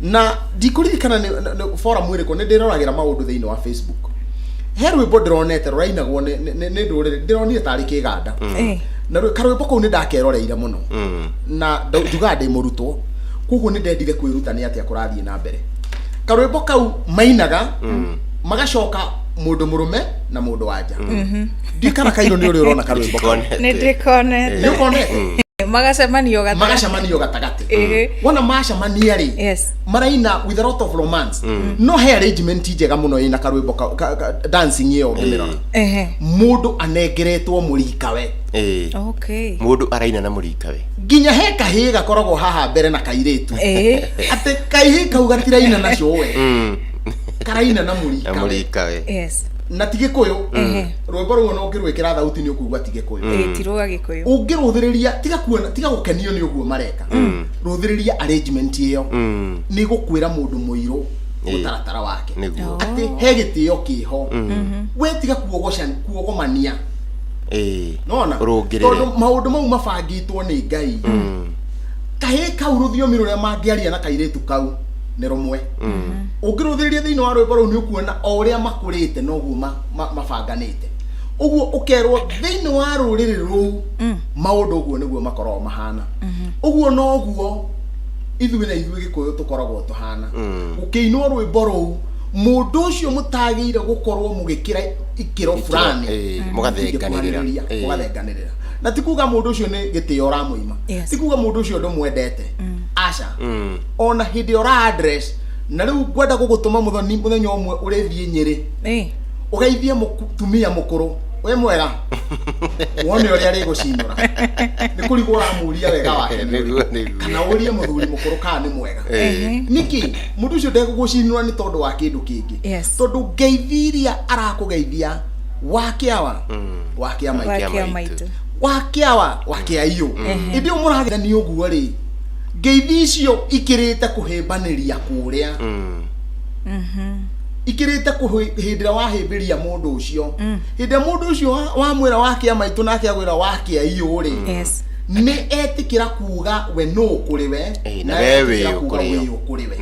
Na ndikũririkana nĩ forum ĩrĩkũ, nĩ ndĩroragĩra maũndũ thĩinĩ wa Facebook, he rwĩmbo ndĩronete rũrainagwo nĩ ndũrĩrĩ, ndĩronire tarĩ kĩganda. Na karwĩmbo kau nĩ ndakeroreire mũno, na njugaga ndĩ mũrutwo, koguo nĩ ndendire kwĩruta nĩ atĩa kũrathiĩ na mbere. Karwĩmbo kau mainaga magacoka mũndũ mũrũme na mũndũ wanja. Ndiũ kana kairũ nĩ ũrĩ ũrona karwĩmbo kau. Nĩ ndĩkonete. Nĩ ũkonete. Magacemanio gatagatĩ. Magacemanio gatagatĩ. Wona macemania rĩ, maraina with a lot of romance, no he arrangement njega mũno ĩna karwĩmbo dancing ĩyo ũngĩmĩrora, mũndũ anengeretwo mũrikawe. Mũndũ araina na mũrikawe. Nginya he kahĩĩ gakoragwo haha mbere na kairĩtu, atĩ kahĩĩ kau gatiraina na cũwe, karaina na na mũrikawe. Mũrikawe. Na ti Gĩkũyũ. Rwĩmbo rũu ona ũngĩrwĩkĩra thauti nĩ ũkũigua ti Gĩkũyũ. Ĩ, ti rwa Gĩkũyũ. Ũngĩrũthĩrĩria, tiga kuona, tiga gũkenio nĩ ũguo mareka, rũthĩrĩria arrangement ĩyo, nĩ gũkwĩra mũndũ mũirũ mũtaratara wake, atĩ he gĩtĩo kĩho, we tiga kuogomania. Nona Ũrũngĩrĩre. Tondũ maũndũ mau mabangĩtwo nĩ Ngai. Kahĩĩ kau rũthiomi rũrĩa mangĩaria na kairĩtu kau nĩ rũmwe. Ũngĩrũthĩrĩria thĩinĩ wa rwĩmbo rũu, nĩ ũkuona o ũrĩa makũrĩte noguo mabanganĩte ũguo, ũkerwo thĩinĩ wa rũrĩrĩ rũu maũndũ ũguo nĩguo makoragwo mahana. Ũguo noguo ithuĩ na ithuĩ Gĩkũyũ tũkoragwo tũhana. Gũkĩinwo rwĩmbo rũu, mũndũ ũcio mũtagĩire gũkorwo mũgĩkĩra ikĩro fulani, Mũgathenganĩrĩra. mũtingĩkuhanĩrĩria, mũgathenganĩrĩra. Na ti kuga mũndũ ũcio nĩ gĩtĩo ũramũima, ti kuga mũndũ ũcio ndũmwendete, aca. Ona hĩndĩ ĩrĩa ũra address, na rĩu ngwenda gũgũtũma mũthoni mũthenya ũmwe ũrĩthiĩ Nyĩrĩ, ũgeithie mũtumia mũkũrũ, "Wĩ mwega?" Wone ũrĩa arĩgũcinũra. Nĩ kũrigwo ũramũria wega wake nĩ ũrĩkũ. Kana ũrie mũthuri mũkũrũ kana nĩ mwega. Nĩkĩ mũndũ ũcio ndegũgũcinũra? Nĩ tondũ wa kĩndũ kĩngĩ, tondũ ngeithi iria arakũgeithia, wakĩawa, wakĩa maitũ, Wakĩa maitũ. Maitũ. Wakĩawa, wakĩa iyũ. Ĩndĩ ũyũ mũrageithania ũguo rĩ, ngeithi icio ikĩrĩte kũhĩmbanĩria kũrĩa, ikĩrĩte hĩndĩ ĩrĩa wahĩmbĩria mũndũ ũcio, hĩndĩ ĩrĩa mũndũ ũcio wamwĩra wakĩa maitũ nake agwĩra wakĩa iyũ rĩ, nĩ etĩkĩra kuga we nũ kũrĩ we, Na na we etĩkĩra wĩ ũ kuga kũrĩ wĩ o. ũ kũrĩ we.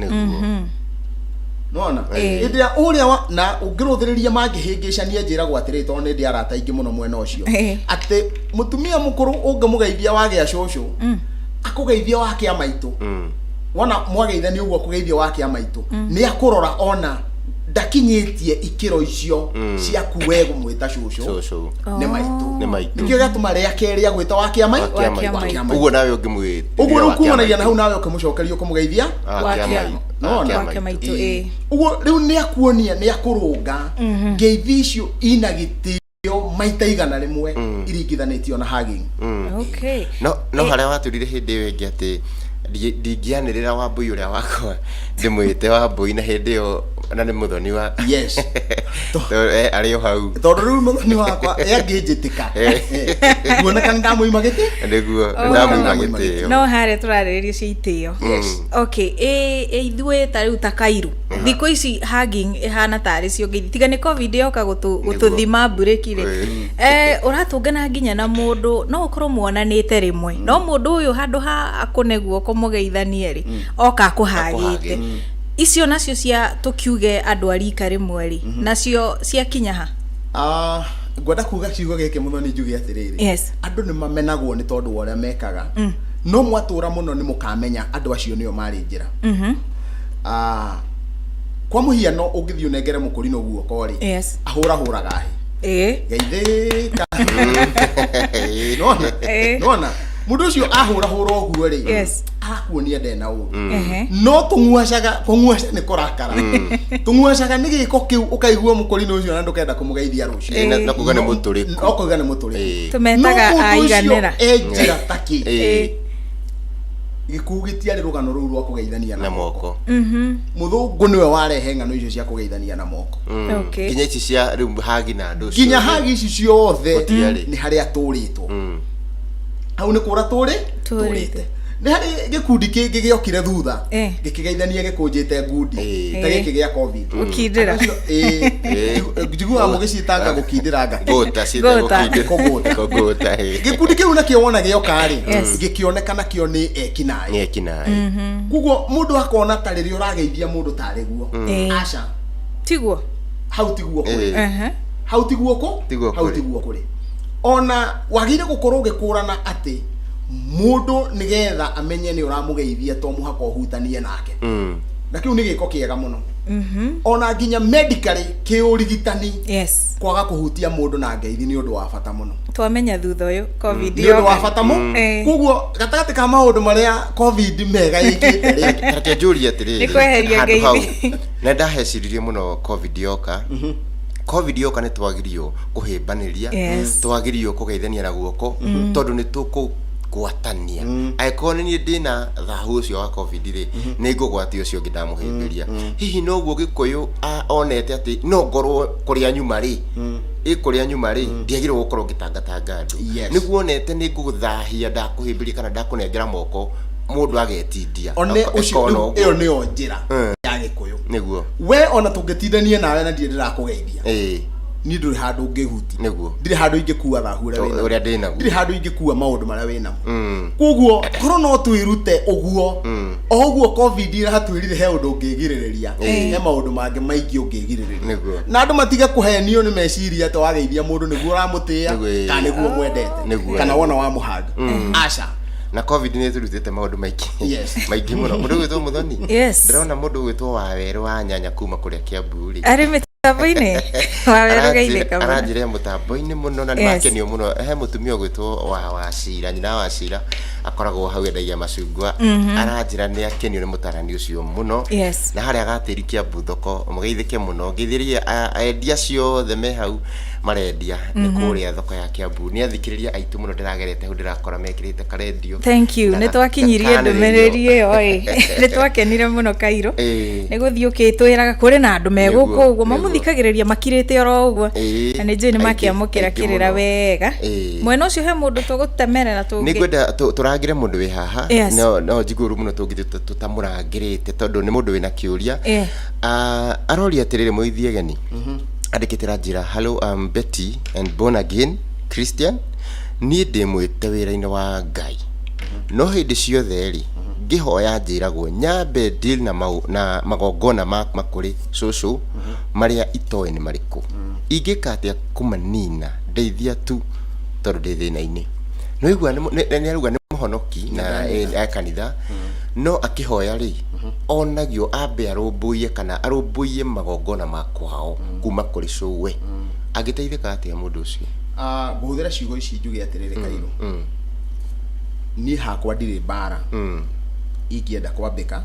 Nona hĩndĩ ĩrĩa ũrĩa na ũngĩrũthĩrĩria mangĩhĩngĩcania, njĩragwo atĩrĩ, tondũ nĩ ndĩ arata aingĩ mũno mwena ũcio, atĩ mũtumia mũkũrũ ũngĩmũgeithia wagĩa cũcũ, akũgeithia wakĩa maitũ. Wona mwageithania ũguo, akũgeithia wakĩa maitũ, nĩ akũrora ona ndakinyĩtie ikĩro icio ciaku we gũmwĩta cũcũ. Cũcũ. Nĩ maitũ. Nĩ maitũ. Nĩkĩo gĩatũma rĩa kerĩ agwĩta wakĩa mai Wakĩa Wakĩa maitũ. maitũ. Ũguo nawe ũngĩmwĩ Ũguo rĩu kumanagia na hau, nawe ũkĩmũcokeria ũkũmũgeithia wakĩa maitũ. Nona. Wakĩa maitũ, ĩ. Ũguo rĩu nĩ akuonia, nĩ akũrũnga ngeithi icio ina gĩtĩo maita 100 iringithanĩtio na hugging. No harĩa watũrire hĩndĩ ĩyo ĩngĩ atĩ ndingĩanĩrĩra Wambũi ũrĩa wakwa ndĩmwĩte Wambũi, na hĩndĩ ĩyo na nĩ mũthoni wa Tondũ, arĩ o hau. Tondũ rĩu mũthoni wakwa angĩnjĩtĩka nguoneka nĩ ndamũima gĩtĩ. Nĩguo. Oh. Ndamũima gĩtĩo. No harĩa tũrarĩrĩria cia itĩo. Okay, ĩ ithuĩ ta rĩu ta kairu thikũ ici hugging ĩhana tarĩ cio ngeithi, tiga nĩ COVID yoka gũtũthima mburĩki rĩ. Ũratũngana nginya na mũndũ, no ũkorwo muonanĩte rĩmwe, no mũndũ ũyũ handũ ha akũne guoko mũgeithanie rĩ, oka akũhagĩte. Icio nacio cia tũkiuge andũ a rika rĩmwe rĩ, nacio ciakinya ha? Ah, ngwenda kuga kiugo gĩkĩ, mũthoni, njuge atĩrĩrĩ, andũ nĩ mamenagwo nĩ tondũ wa ũrĩa mekaga, no mwatũra mũno nĩ mũkamenya andũ acio nĩo marĩ njĩra. Ah, kwa mũhiano, ũngĩthiĩ ũnengere mũkũrinũ guoko rĩ, ahũrahũraga hĩ, geithĩka. Nona nona mũndũ ũcio ahũrahũra ũguo rĩ, arakuonia ndena ũru. No tũng'uacaga, kũng'uaca nĩ kũrakara, tũng'uacaga nĩ gĩko kĩu, ũkaigua mũkũrinũ ũcio na ndũkenda kũmũgeithia rũciũ. Na kuga nĩ mũtũrĩku. Ũkauga nĩ mũtũrĩku. Tũmetaga No mũndũ ũcio aiganĩra. e njĩra takĩ. Gĩkuũ gĩtiarĩ rũgano rũu rwa kũgeithania na moko. Mũthũngũ nĩwe warehe ng'ano icio cia kũgeithania na moko. Nginya ici cia rĩu hagi na andũ Nginya ciothe. hagi ici ciothe Gũtiarĩ. nĩ harĩa tũrĩtwo hau nĩ kũra tũrĩ Tũrĩte. tũrĩte. Nĩ harĩ gĩkundi kĩngĩ gĩokire thutha, gĩkĩgeithania gĩkũnjĩte ngundi ta gĩkĩ gĩa COVID. Gũkindĩra. Andũ acio, njiguaga mũgĩciĩtanga gũkindĩra ngakĩ. Gũta ciĩtagwo Gũta. kũgũta. Kũgũta. Kũgũta, ĩĩ. Gĩkundi kĩu nakĩo wona gĩoka rĩ, Yes. gĩkĩoneka nakĩo nĩ ekinaĩ. Nĩ ekinaĩ. Koguo mũndũ akona ta rĩrĩa ũrageithia mũndũ tarĩ guo. Aca. Tiguo. Hau tiguo kũrĩ. Hau tiguo kũ? Tiguo Hau kũrĩ. tiguo kũrĩ. Ona wagĩrĩire gũkorwo ũgĩkũrana atĩ mũndũ nĩgetha amenye nĩ ũramũgeithia to mũhaka ũhutanie nake. Na kĩu nĩ gĩko kĩega mũno. Ona nginya medically kĩũrigitani, kwaga kũhutia mũndũ na ngeithi nĩ ũndũ wa bata mũno. Twamenya thutha ũyũ COVID Nĩ ũndũ wa yoka. bata mũno. Koguo gatagatĩ ka maũndũ marĩa COVID mega ĩkĩte rĩ, Reke njũrie atĩrĩrĩ, Nĩ kweheria handũ hau, ngeithi. na ndaheciririe mũno COVID yoka. COVID yoka nĩ twagirio kũhĩmbanĩria, twagirio kũgeithania na guoko, tondũ nĩ tũkũgwatania. Angĩkorwo nĩ niĩ ndĩna thahu ũcio wa COVID rĩ, nĩ ngũgwatia ũcio ũngĩ ndamũhĩmbĩria. Hihi noguo Gĩkũyũ onete atĩ no ngorwo kũrĩa nyuma rĩ, ĩ kũrĩa nyuma rĩ, ndiagĩrĩirwo gũkorwo ngĩtangatanga andũ. Nĩguo onete nĩ ngũgũthahia ndakũhĩmbĩria kana ndakũnengera moko, mũndũ agetindia. One ũcio Ekona rĩu ũguo. ĩyo nĩyo njĩra ya Gĩkũyũ. We ona tũngĩtindanie nawe na ndirĩ ndĩrakũgeithia, niĩ ndũrĩ handũ ũngĩhutia. Ndirĩ handũ ingĩkua thahu ũrĩa wĩnaguo. Ũrĩa ndĩnaguo. Ndirĩ handũ ingĩkua maũndũ marĩa wĩnamo. Koguo korwo no twĩrute ũguo, o ũguo COVID ĩratwĩrire he ũndũ ũngĩgirĩrĩria, he maũndũ mangĩ maingĩ ũngĩgirĩrĩria. Na andũ matige kũhenio nĩ meciria atĩ wageithia mũndũ nĩguo ũramũtĩĩa, kana nĩguo mwendete, kana wona wamũhanga. Aca. Na COVID nĩ ĩtũrutĩte maũndũ maingĩ. Maingĩ mũno. Mũndũ ũgwĩtwo Mũthoni. Yes. Ndĩrona mũndũ ũgwĩtwo Wawerũ wa Nyanya kuma kũrĩa Kiambu rĩ. Arĩ mĩtambo-inĩ. Wawerũ geithĩka mũno. Aranjĩra mũtambo-inĩ mũno na nĩmakenio mũno. He mũtumia ũgwĩtwo wa Wacira, nyina wa Wacira, akoragwo hau endagia macungwa. Aranjĩra nĩ akenio nĩ mũtarani ũcio mũno. Na harĩa gatĩri Kiambu thoko, mũgeithĩke mũno. Ngeithĩrie endia acio othe me hau marendia nĩ kũrĩa thoko ya Kiambu. Nĩ athikĩrĩria aitũ mũno, ndĩragerete hau ndĩrakora mekĩrĩte karendio. Thank you. Na Nĩ twakinyirie gakanĩrĩrio. ndũmĩrĩri ĩyo ĩ. Nĩ twakenire mũno Kairũ. Nĩ gũthiĩ ũkĩtwĩraga kũrĩ na andũ me gũkũ ũguo mamũthikagĩrĩria makirĩte oro ũguo. Na nĩ njũĩ nĩ Aingĩ, makĩamũkĩra aingĩ kĩrĩra mũno. wega. Mwena ũcio he mũndũ tũgũtemerera Nĩ tũngĩ. ngwenda tũrangĩre mũndũ wĩ haha. No njigue ũru mũno tũngĩthiĩ tũtamũrangĩrĩte tondũ nĩ mũndũ wĩna kĩũria. Aroria atĩrĩrĩ, mũithi egeni. Andĩkĩte na njĩra, hello, I'm Betty and born again Christian. Niĩ ndĩ mwĩte wĩra-inĩ wa Ngai. No hĩndĩ ciothe rĩ, ngĩhoya njĩragwo nyambe deal na na magongona ma makũrĩ cũcũ marĩa itoĩ nĩ marĩkũ. Ingĩka atĩa kũmanina? Ndeithia tu tondũ ndĩ thĩna-inĩ. Nĩwaigua nĩ arauga nĩ mũhonoki na e kanitha, no akĩhoya rĩ, onagio ambe arũmbũiye kana arũmbũiye magongona ma kwao kuma kũrĩ cũwe. Angĩteithĩka atĩa mũndũ ũcio? Ngũhũthĩra ciugo ici njuge atĩrĩrĩ, Kairũ, niĩ hakwa ndirĩ mbara ingĩenda kwambĩka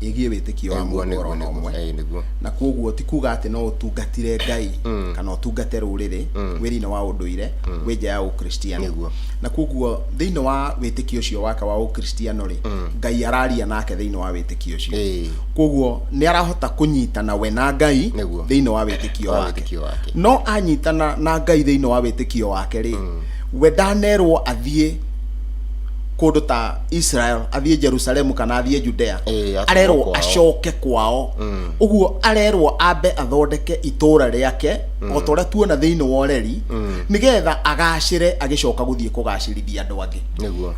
ĩgiĩ wĩtĩkio wa mũndũ oro na ũmwe. Na koguo ti kuga atĩ no ũtungatire Ngai kana ũtungate rũrĩrĩ wĩ thĩinĩ wa ũndũire wĩ nja ya ũkristiano. Na koguo thĩinĩ wa wĩtĩkio ũcio wake wa ũkristiano rĩ, Ngai araria nake thĩinĩ wa wĩtĩkio ũcio. Koguo nĩ arahota kũnyitana we na Ngai thĩinĩ wa wĩtĩkio wake. Wĩtĩkio wake. No anyitana na Ngai thĩinĩ wa wĩtĩkio wake rĩ, we ndanerwo athiĩ kũndũ ta Israel, athiĩ Jerusalemu kana athiĩ Judea. Atũmwo Arerwo kwao. acoke kwao. Ũguo arerwo ambe athondeke itũra rĩake o ta ũrĩa tuona thĩinĩ wa ũreri, nĩgetha agacĩre agĩcoka gũthiĩ kũgacĩrithia andũ angĩ.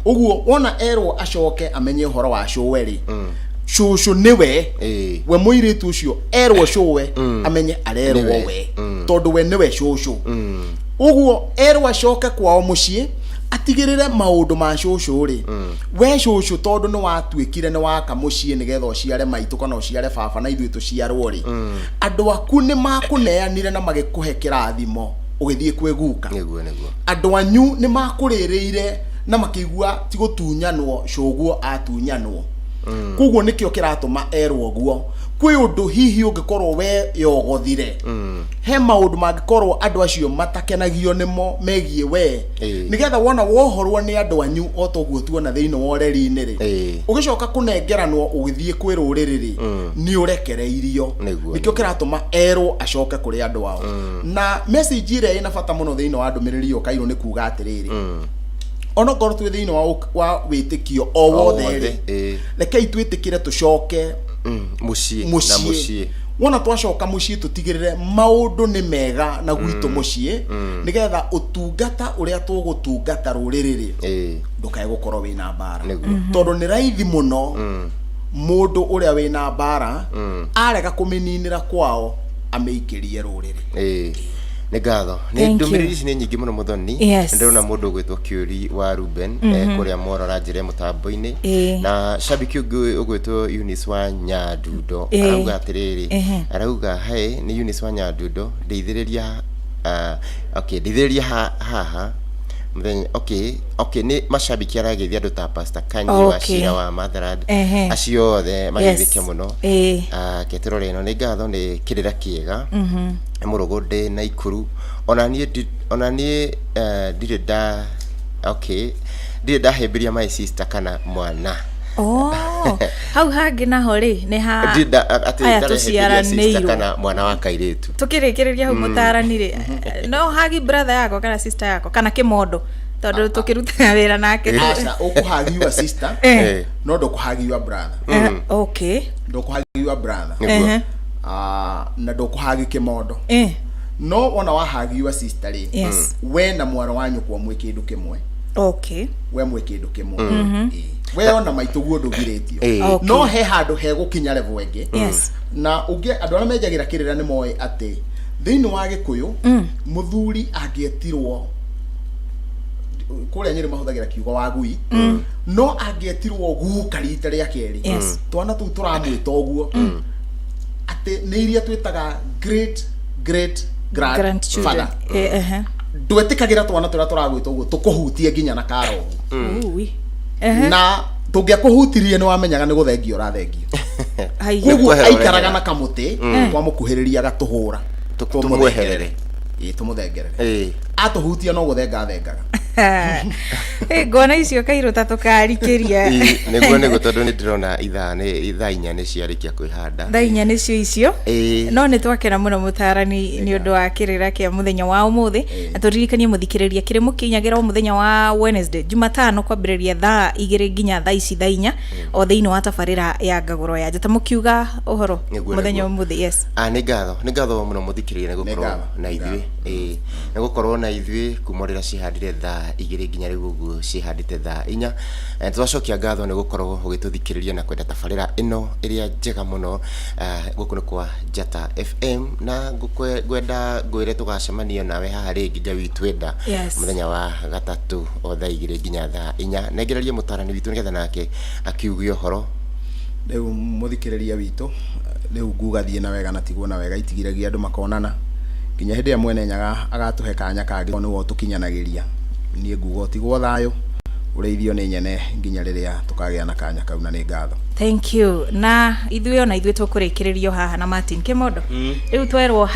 Ũguo wona erwo acoke amenye ũhoro wa cũwe rĩ, cũcũ nĩwe we mũirĩtu ũcio erwo cũwe amenye arerwo Nĩwe. we, tondũ we nĩwe cũcũ. Ũguo erwo acoke kwao mũciĩ atigĩrĩre maũndũ ma cũcũ rĩ, we cũcũ tondũ nĩ watuĩkire nĩ waka mũciĩ nĩgetha ũciare maitũ kana ũciare baba na ithuĩ tũciarwo rĩ, andũ aku nĩ makũneanire na magĩkũhe kĩrathimo ũgĩthiĩ kwĩ guka. Nĩguo nĩguo. Andũ anyu nĩ makũrĩrĩire na makĩigua ti gũtunyanwo cũguo atunyanwo. Koguo nĩkĩo kĩratũma erwo ũguo. Kwĩ ũndũ hihi ũngĩkorwo we yogothire, he maũndũ mangĩkorwo andũ acio matakenagio nĩmo megiĩ we, nĩgetha wona wohorwo nĩ andũ anyu o ta ũguo tuona thĩinĩ wa ũreri-inĩ rĩ, ũgĩcoka kũnengeranwo ũgĩthiĩ kwĩ rũrĩrĩ rĩ, nĩ ũrekereirio. Nĩkĩo kĩratũma erwo acoke kũrĩ andũ ao. Na message ĩrĩa ĩna bata mũno thĩinĩ wa ndũmĩrĩri ĩyo, Kairũ, nĩ kuga atĩrĩrĩ, Onokorwo twĩ thĩinĩ wa wĩtĩkio o wothe wothe, rĩ, ĩĩ. rekei twĩtĩkĩre tũcoke Mũciĩ na mũciĩ. Mũciĩ. Wona twacoka mũciĩ, tũtigĩrĩre maũndũ nĩ mega na gwitũ mũciĩ, nĩgetha ũtungata ũrĩa tũgũtungata rũrĩrĩ rĩ, ndũkae gũkorwo wĩna mbara. Tondũ nĩ raithi mũno mũndũ ũrĩa wĩna mbara arega kũmĩninĩra kwao amĩikĩrie rũrĩrĩ. Ĩĩ, nĩ ngatho nĩ Thank you. ndũmĩrĩri ici nĩ nyingĩ mũno, mũthoni. Ndĩrona mũndũ ũgwĩtwo Kĩũri wa Ruben kũrĩa Mworora njĩra mũtambo-inĩ, na shabiki ũngĩ ũgwĩtwo Eunice wa Nyandundo, arauga atĩrĩrĩ, arauga, "Hey, nĩ Eunice wa Nyandundo, ndeithĩrĩria." Okay, ndeithĩrĩria haha mũthenya. Okay, nĩ mashabiki arageithia andũ ta Pastor Kanyi wa Cira wa Motherland, acio othe mageithĩke mũno. Ketũrore ĩno nĩ ngatho nĩ kĩrĩra kĩega mũrũgũ ndĩ Naikuru. Ona niĩ ona niĩ ndirĩ nda, okay, ndirĩ ndahĩmbĩria my sister kana mwana. Oh, hau hangĩ naho rĩ, nĩ ha Ndirĩ atĩ aya ndarehĩmbĩria sister tũciaranĩirwo. kana mwana wa kairĩtu. Tukĩrĩkĩrĩria hau, mũtarani rĩ, no hagi brother yako kana sister yako kana kĩmondo, tondũ tũkĩrutaga wĩra nake? Aca, ũkũhagiwa sister, no ndũkũhagiwa brother. Ndũkũhagiwa brother. Na ndũkũhagi kĩmondo. No wona wahagiwa sister rĩ, we na mwarĩ wa nyũkwa mwĩ kĩndũ kĩmwe. We mwĩ kĩndũ kĩmwe. Ĩĩ. We ona maitũ guo ndũgirĩtio. No he handũ hegũkinya level ĩngĩ, na ũngĩ andũ arĩa menjagĩra kĩrĩra nĩ moĩ atĩ thĩinĩ wa Gĩkũyũ mũthuri angĩetirwo kũrĩa Nyĩrĩ mahũthagĩra kiugo wagui, no angĩetirwo guka rita rĩa kerĩ, twana tũu tũramwĩta ũguo, atĩ nĩ iria twĩtaga great great grandchildren. grandfather. Ndwetĩkagĩra twana tũrĩa tũragwĩta ũguo tũkũhutie nginya na kara ũguo. Ui. Na tũngĩakũhutirie nĩ wamenyaga nĩ gũthengio ũrathengio. Haiya. Koguo Kwehera aikaraga ũrehera. na kamũtĩ, twamũkuhĩrĩria agatũhũra. Tũmweherere. Ĩĩ, tũmũthengerere. Atũhutia no gũthenga thengaga. Ngona icio kairũ ta tũkarikĩria. Ĩĩ, nĩguo tondũ nĩ ndĩrona ithaa nĩ thaa 4 nĩ ciarĩkia kwĩhanda. Thaa 4 nĩcio icio. No nĩ twakena mũno, mũtarani, nĩ ũndũ wa kĩrĩra kĩa mũthenya wa ũmũthĩ, na tũririkanie mũthikĩrĩria kĩrĩ mũkinyagĩra o mũthenya wa Wednesday, Jumatano, kwambĩrĩria thaa 2 nginya thaa ici thaa 4, o thĩinĩ wa tabarĩra ya Ngagũro ya Njata mũkiuga ũhoro mũthenya ũmũthĩ. Yes. Ah, nĩ ngatho mũno mũthikĩrĩria nĩ gũkorwo Nĩ ngatho, na ithuĩ, ĩĩ, nĩ gũkorwo na ithuĩ kuma rĩrĩa cihandire thaa 2 nginya rĩu ũguo cihandĩte thaa 4. Twacokia ngatho nĩ gũkorwo ũgĩtũthikĩrĩria na kwenda tabarĩra ĩno ĩrĩa njega mũno. Gũkũ nĩ kwa Njata FM, na ngwenda ngwĩre tũgacemania nawe haha rĩngĩ Ngai witũ enda, mũthenya wa gatatũ o thaa 2 nginya thaa 4. Nengererie mũtarani witũ nĩgetha nake akiuge ũhoro. Rĩu mũthikĩrĩria witũ, rĩu nguga thiĩ na wega na tigwo na wega, itigiragia andũ makonana nginya hĩndĩ ĩrĩa Mwene Nyaga agatũhe kanya kangĩ nĩwe ũtũkinyanagĩria. Niĩ nguga ũtigwo thayũ, ũrĩithio nĩ nyene nginya rĩrĩa tũkagĩa na kanya kau, na nĩ ngatho. Thank you. Na ithuĩ, ona ithuĩ tũkũrĩkĩrĩrio haha na Martin Kĩmondo. Rĩu twerwo.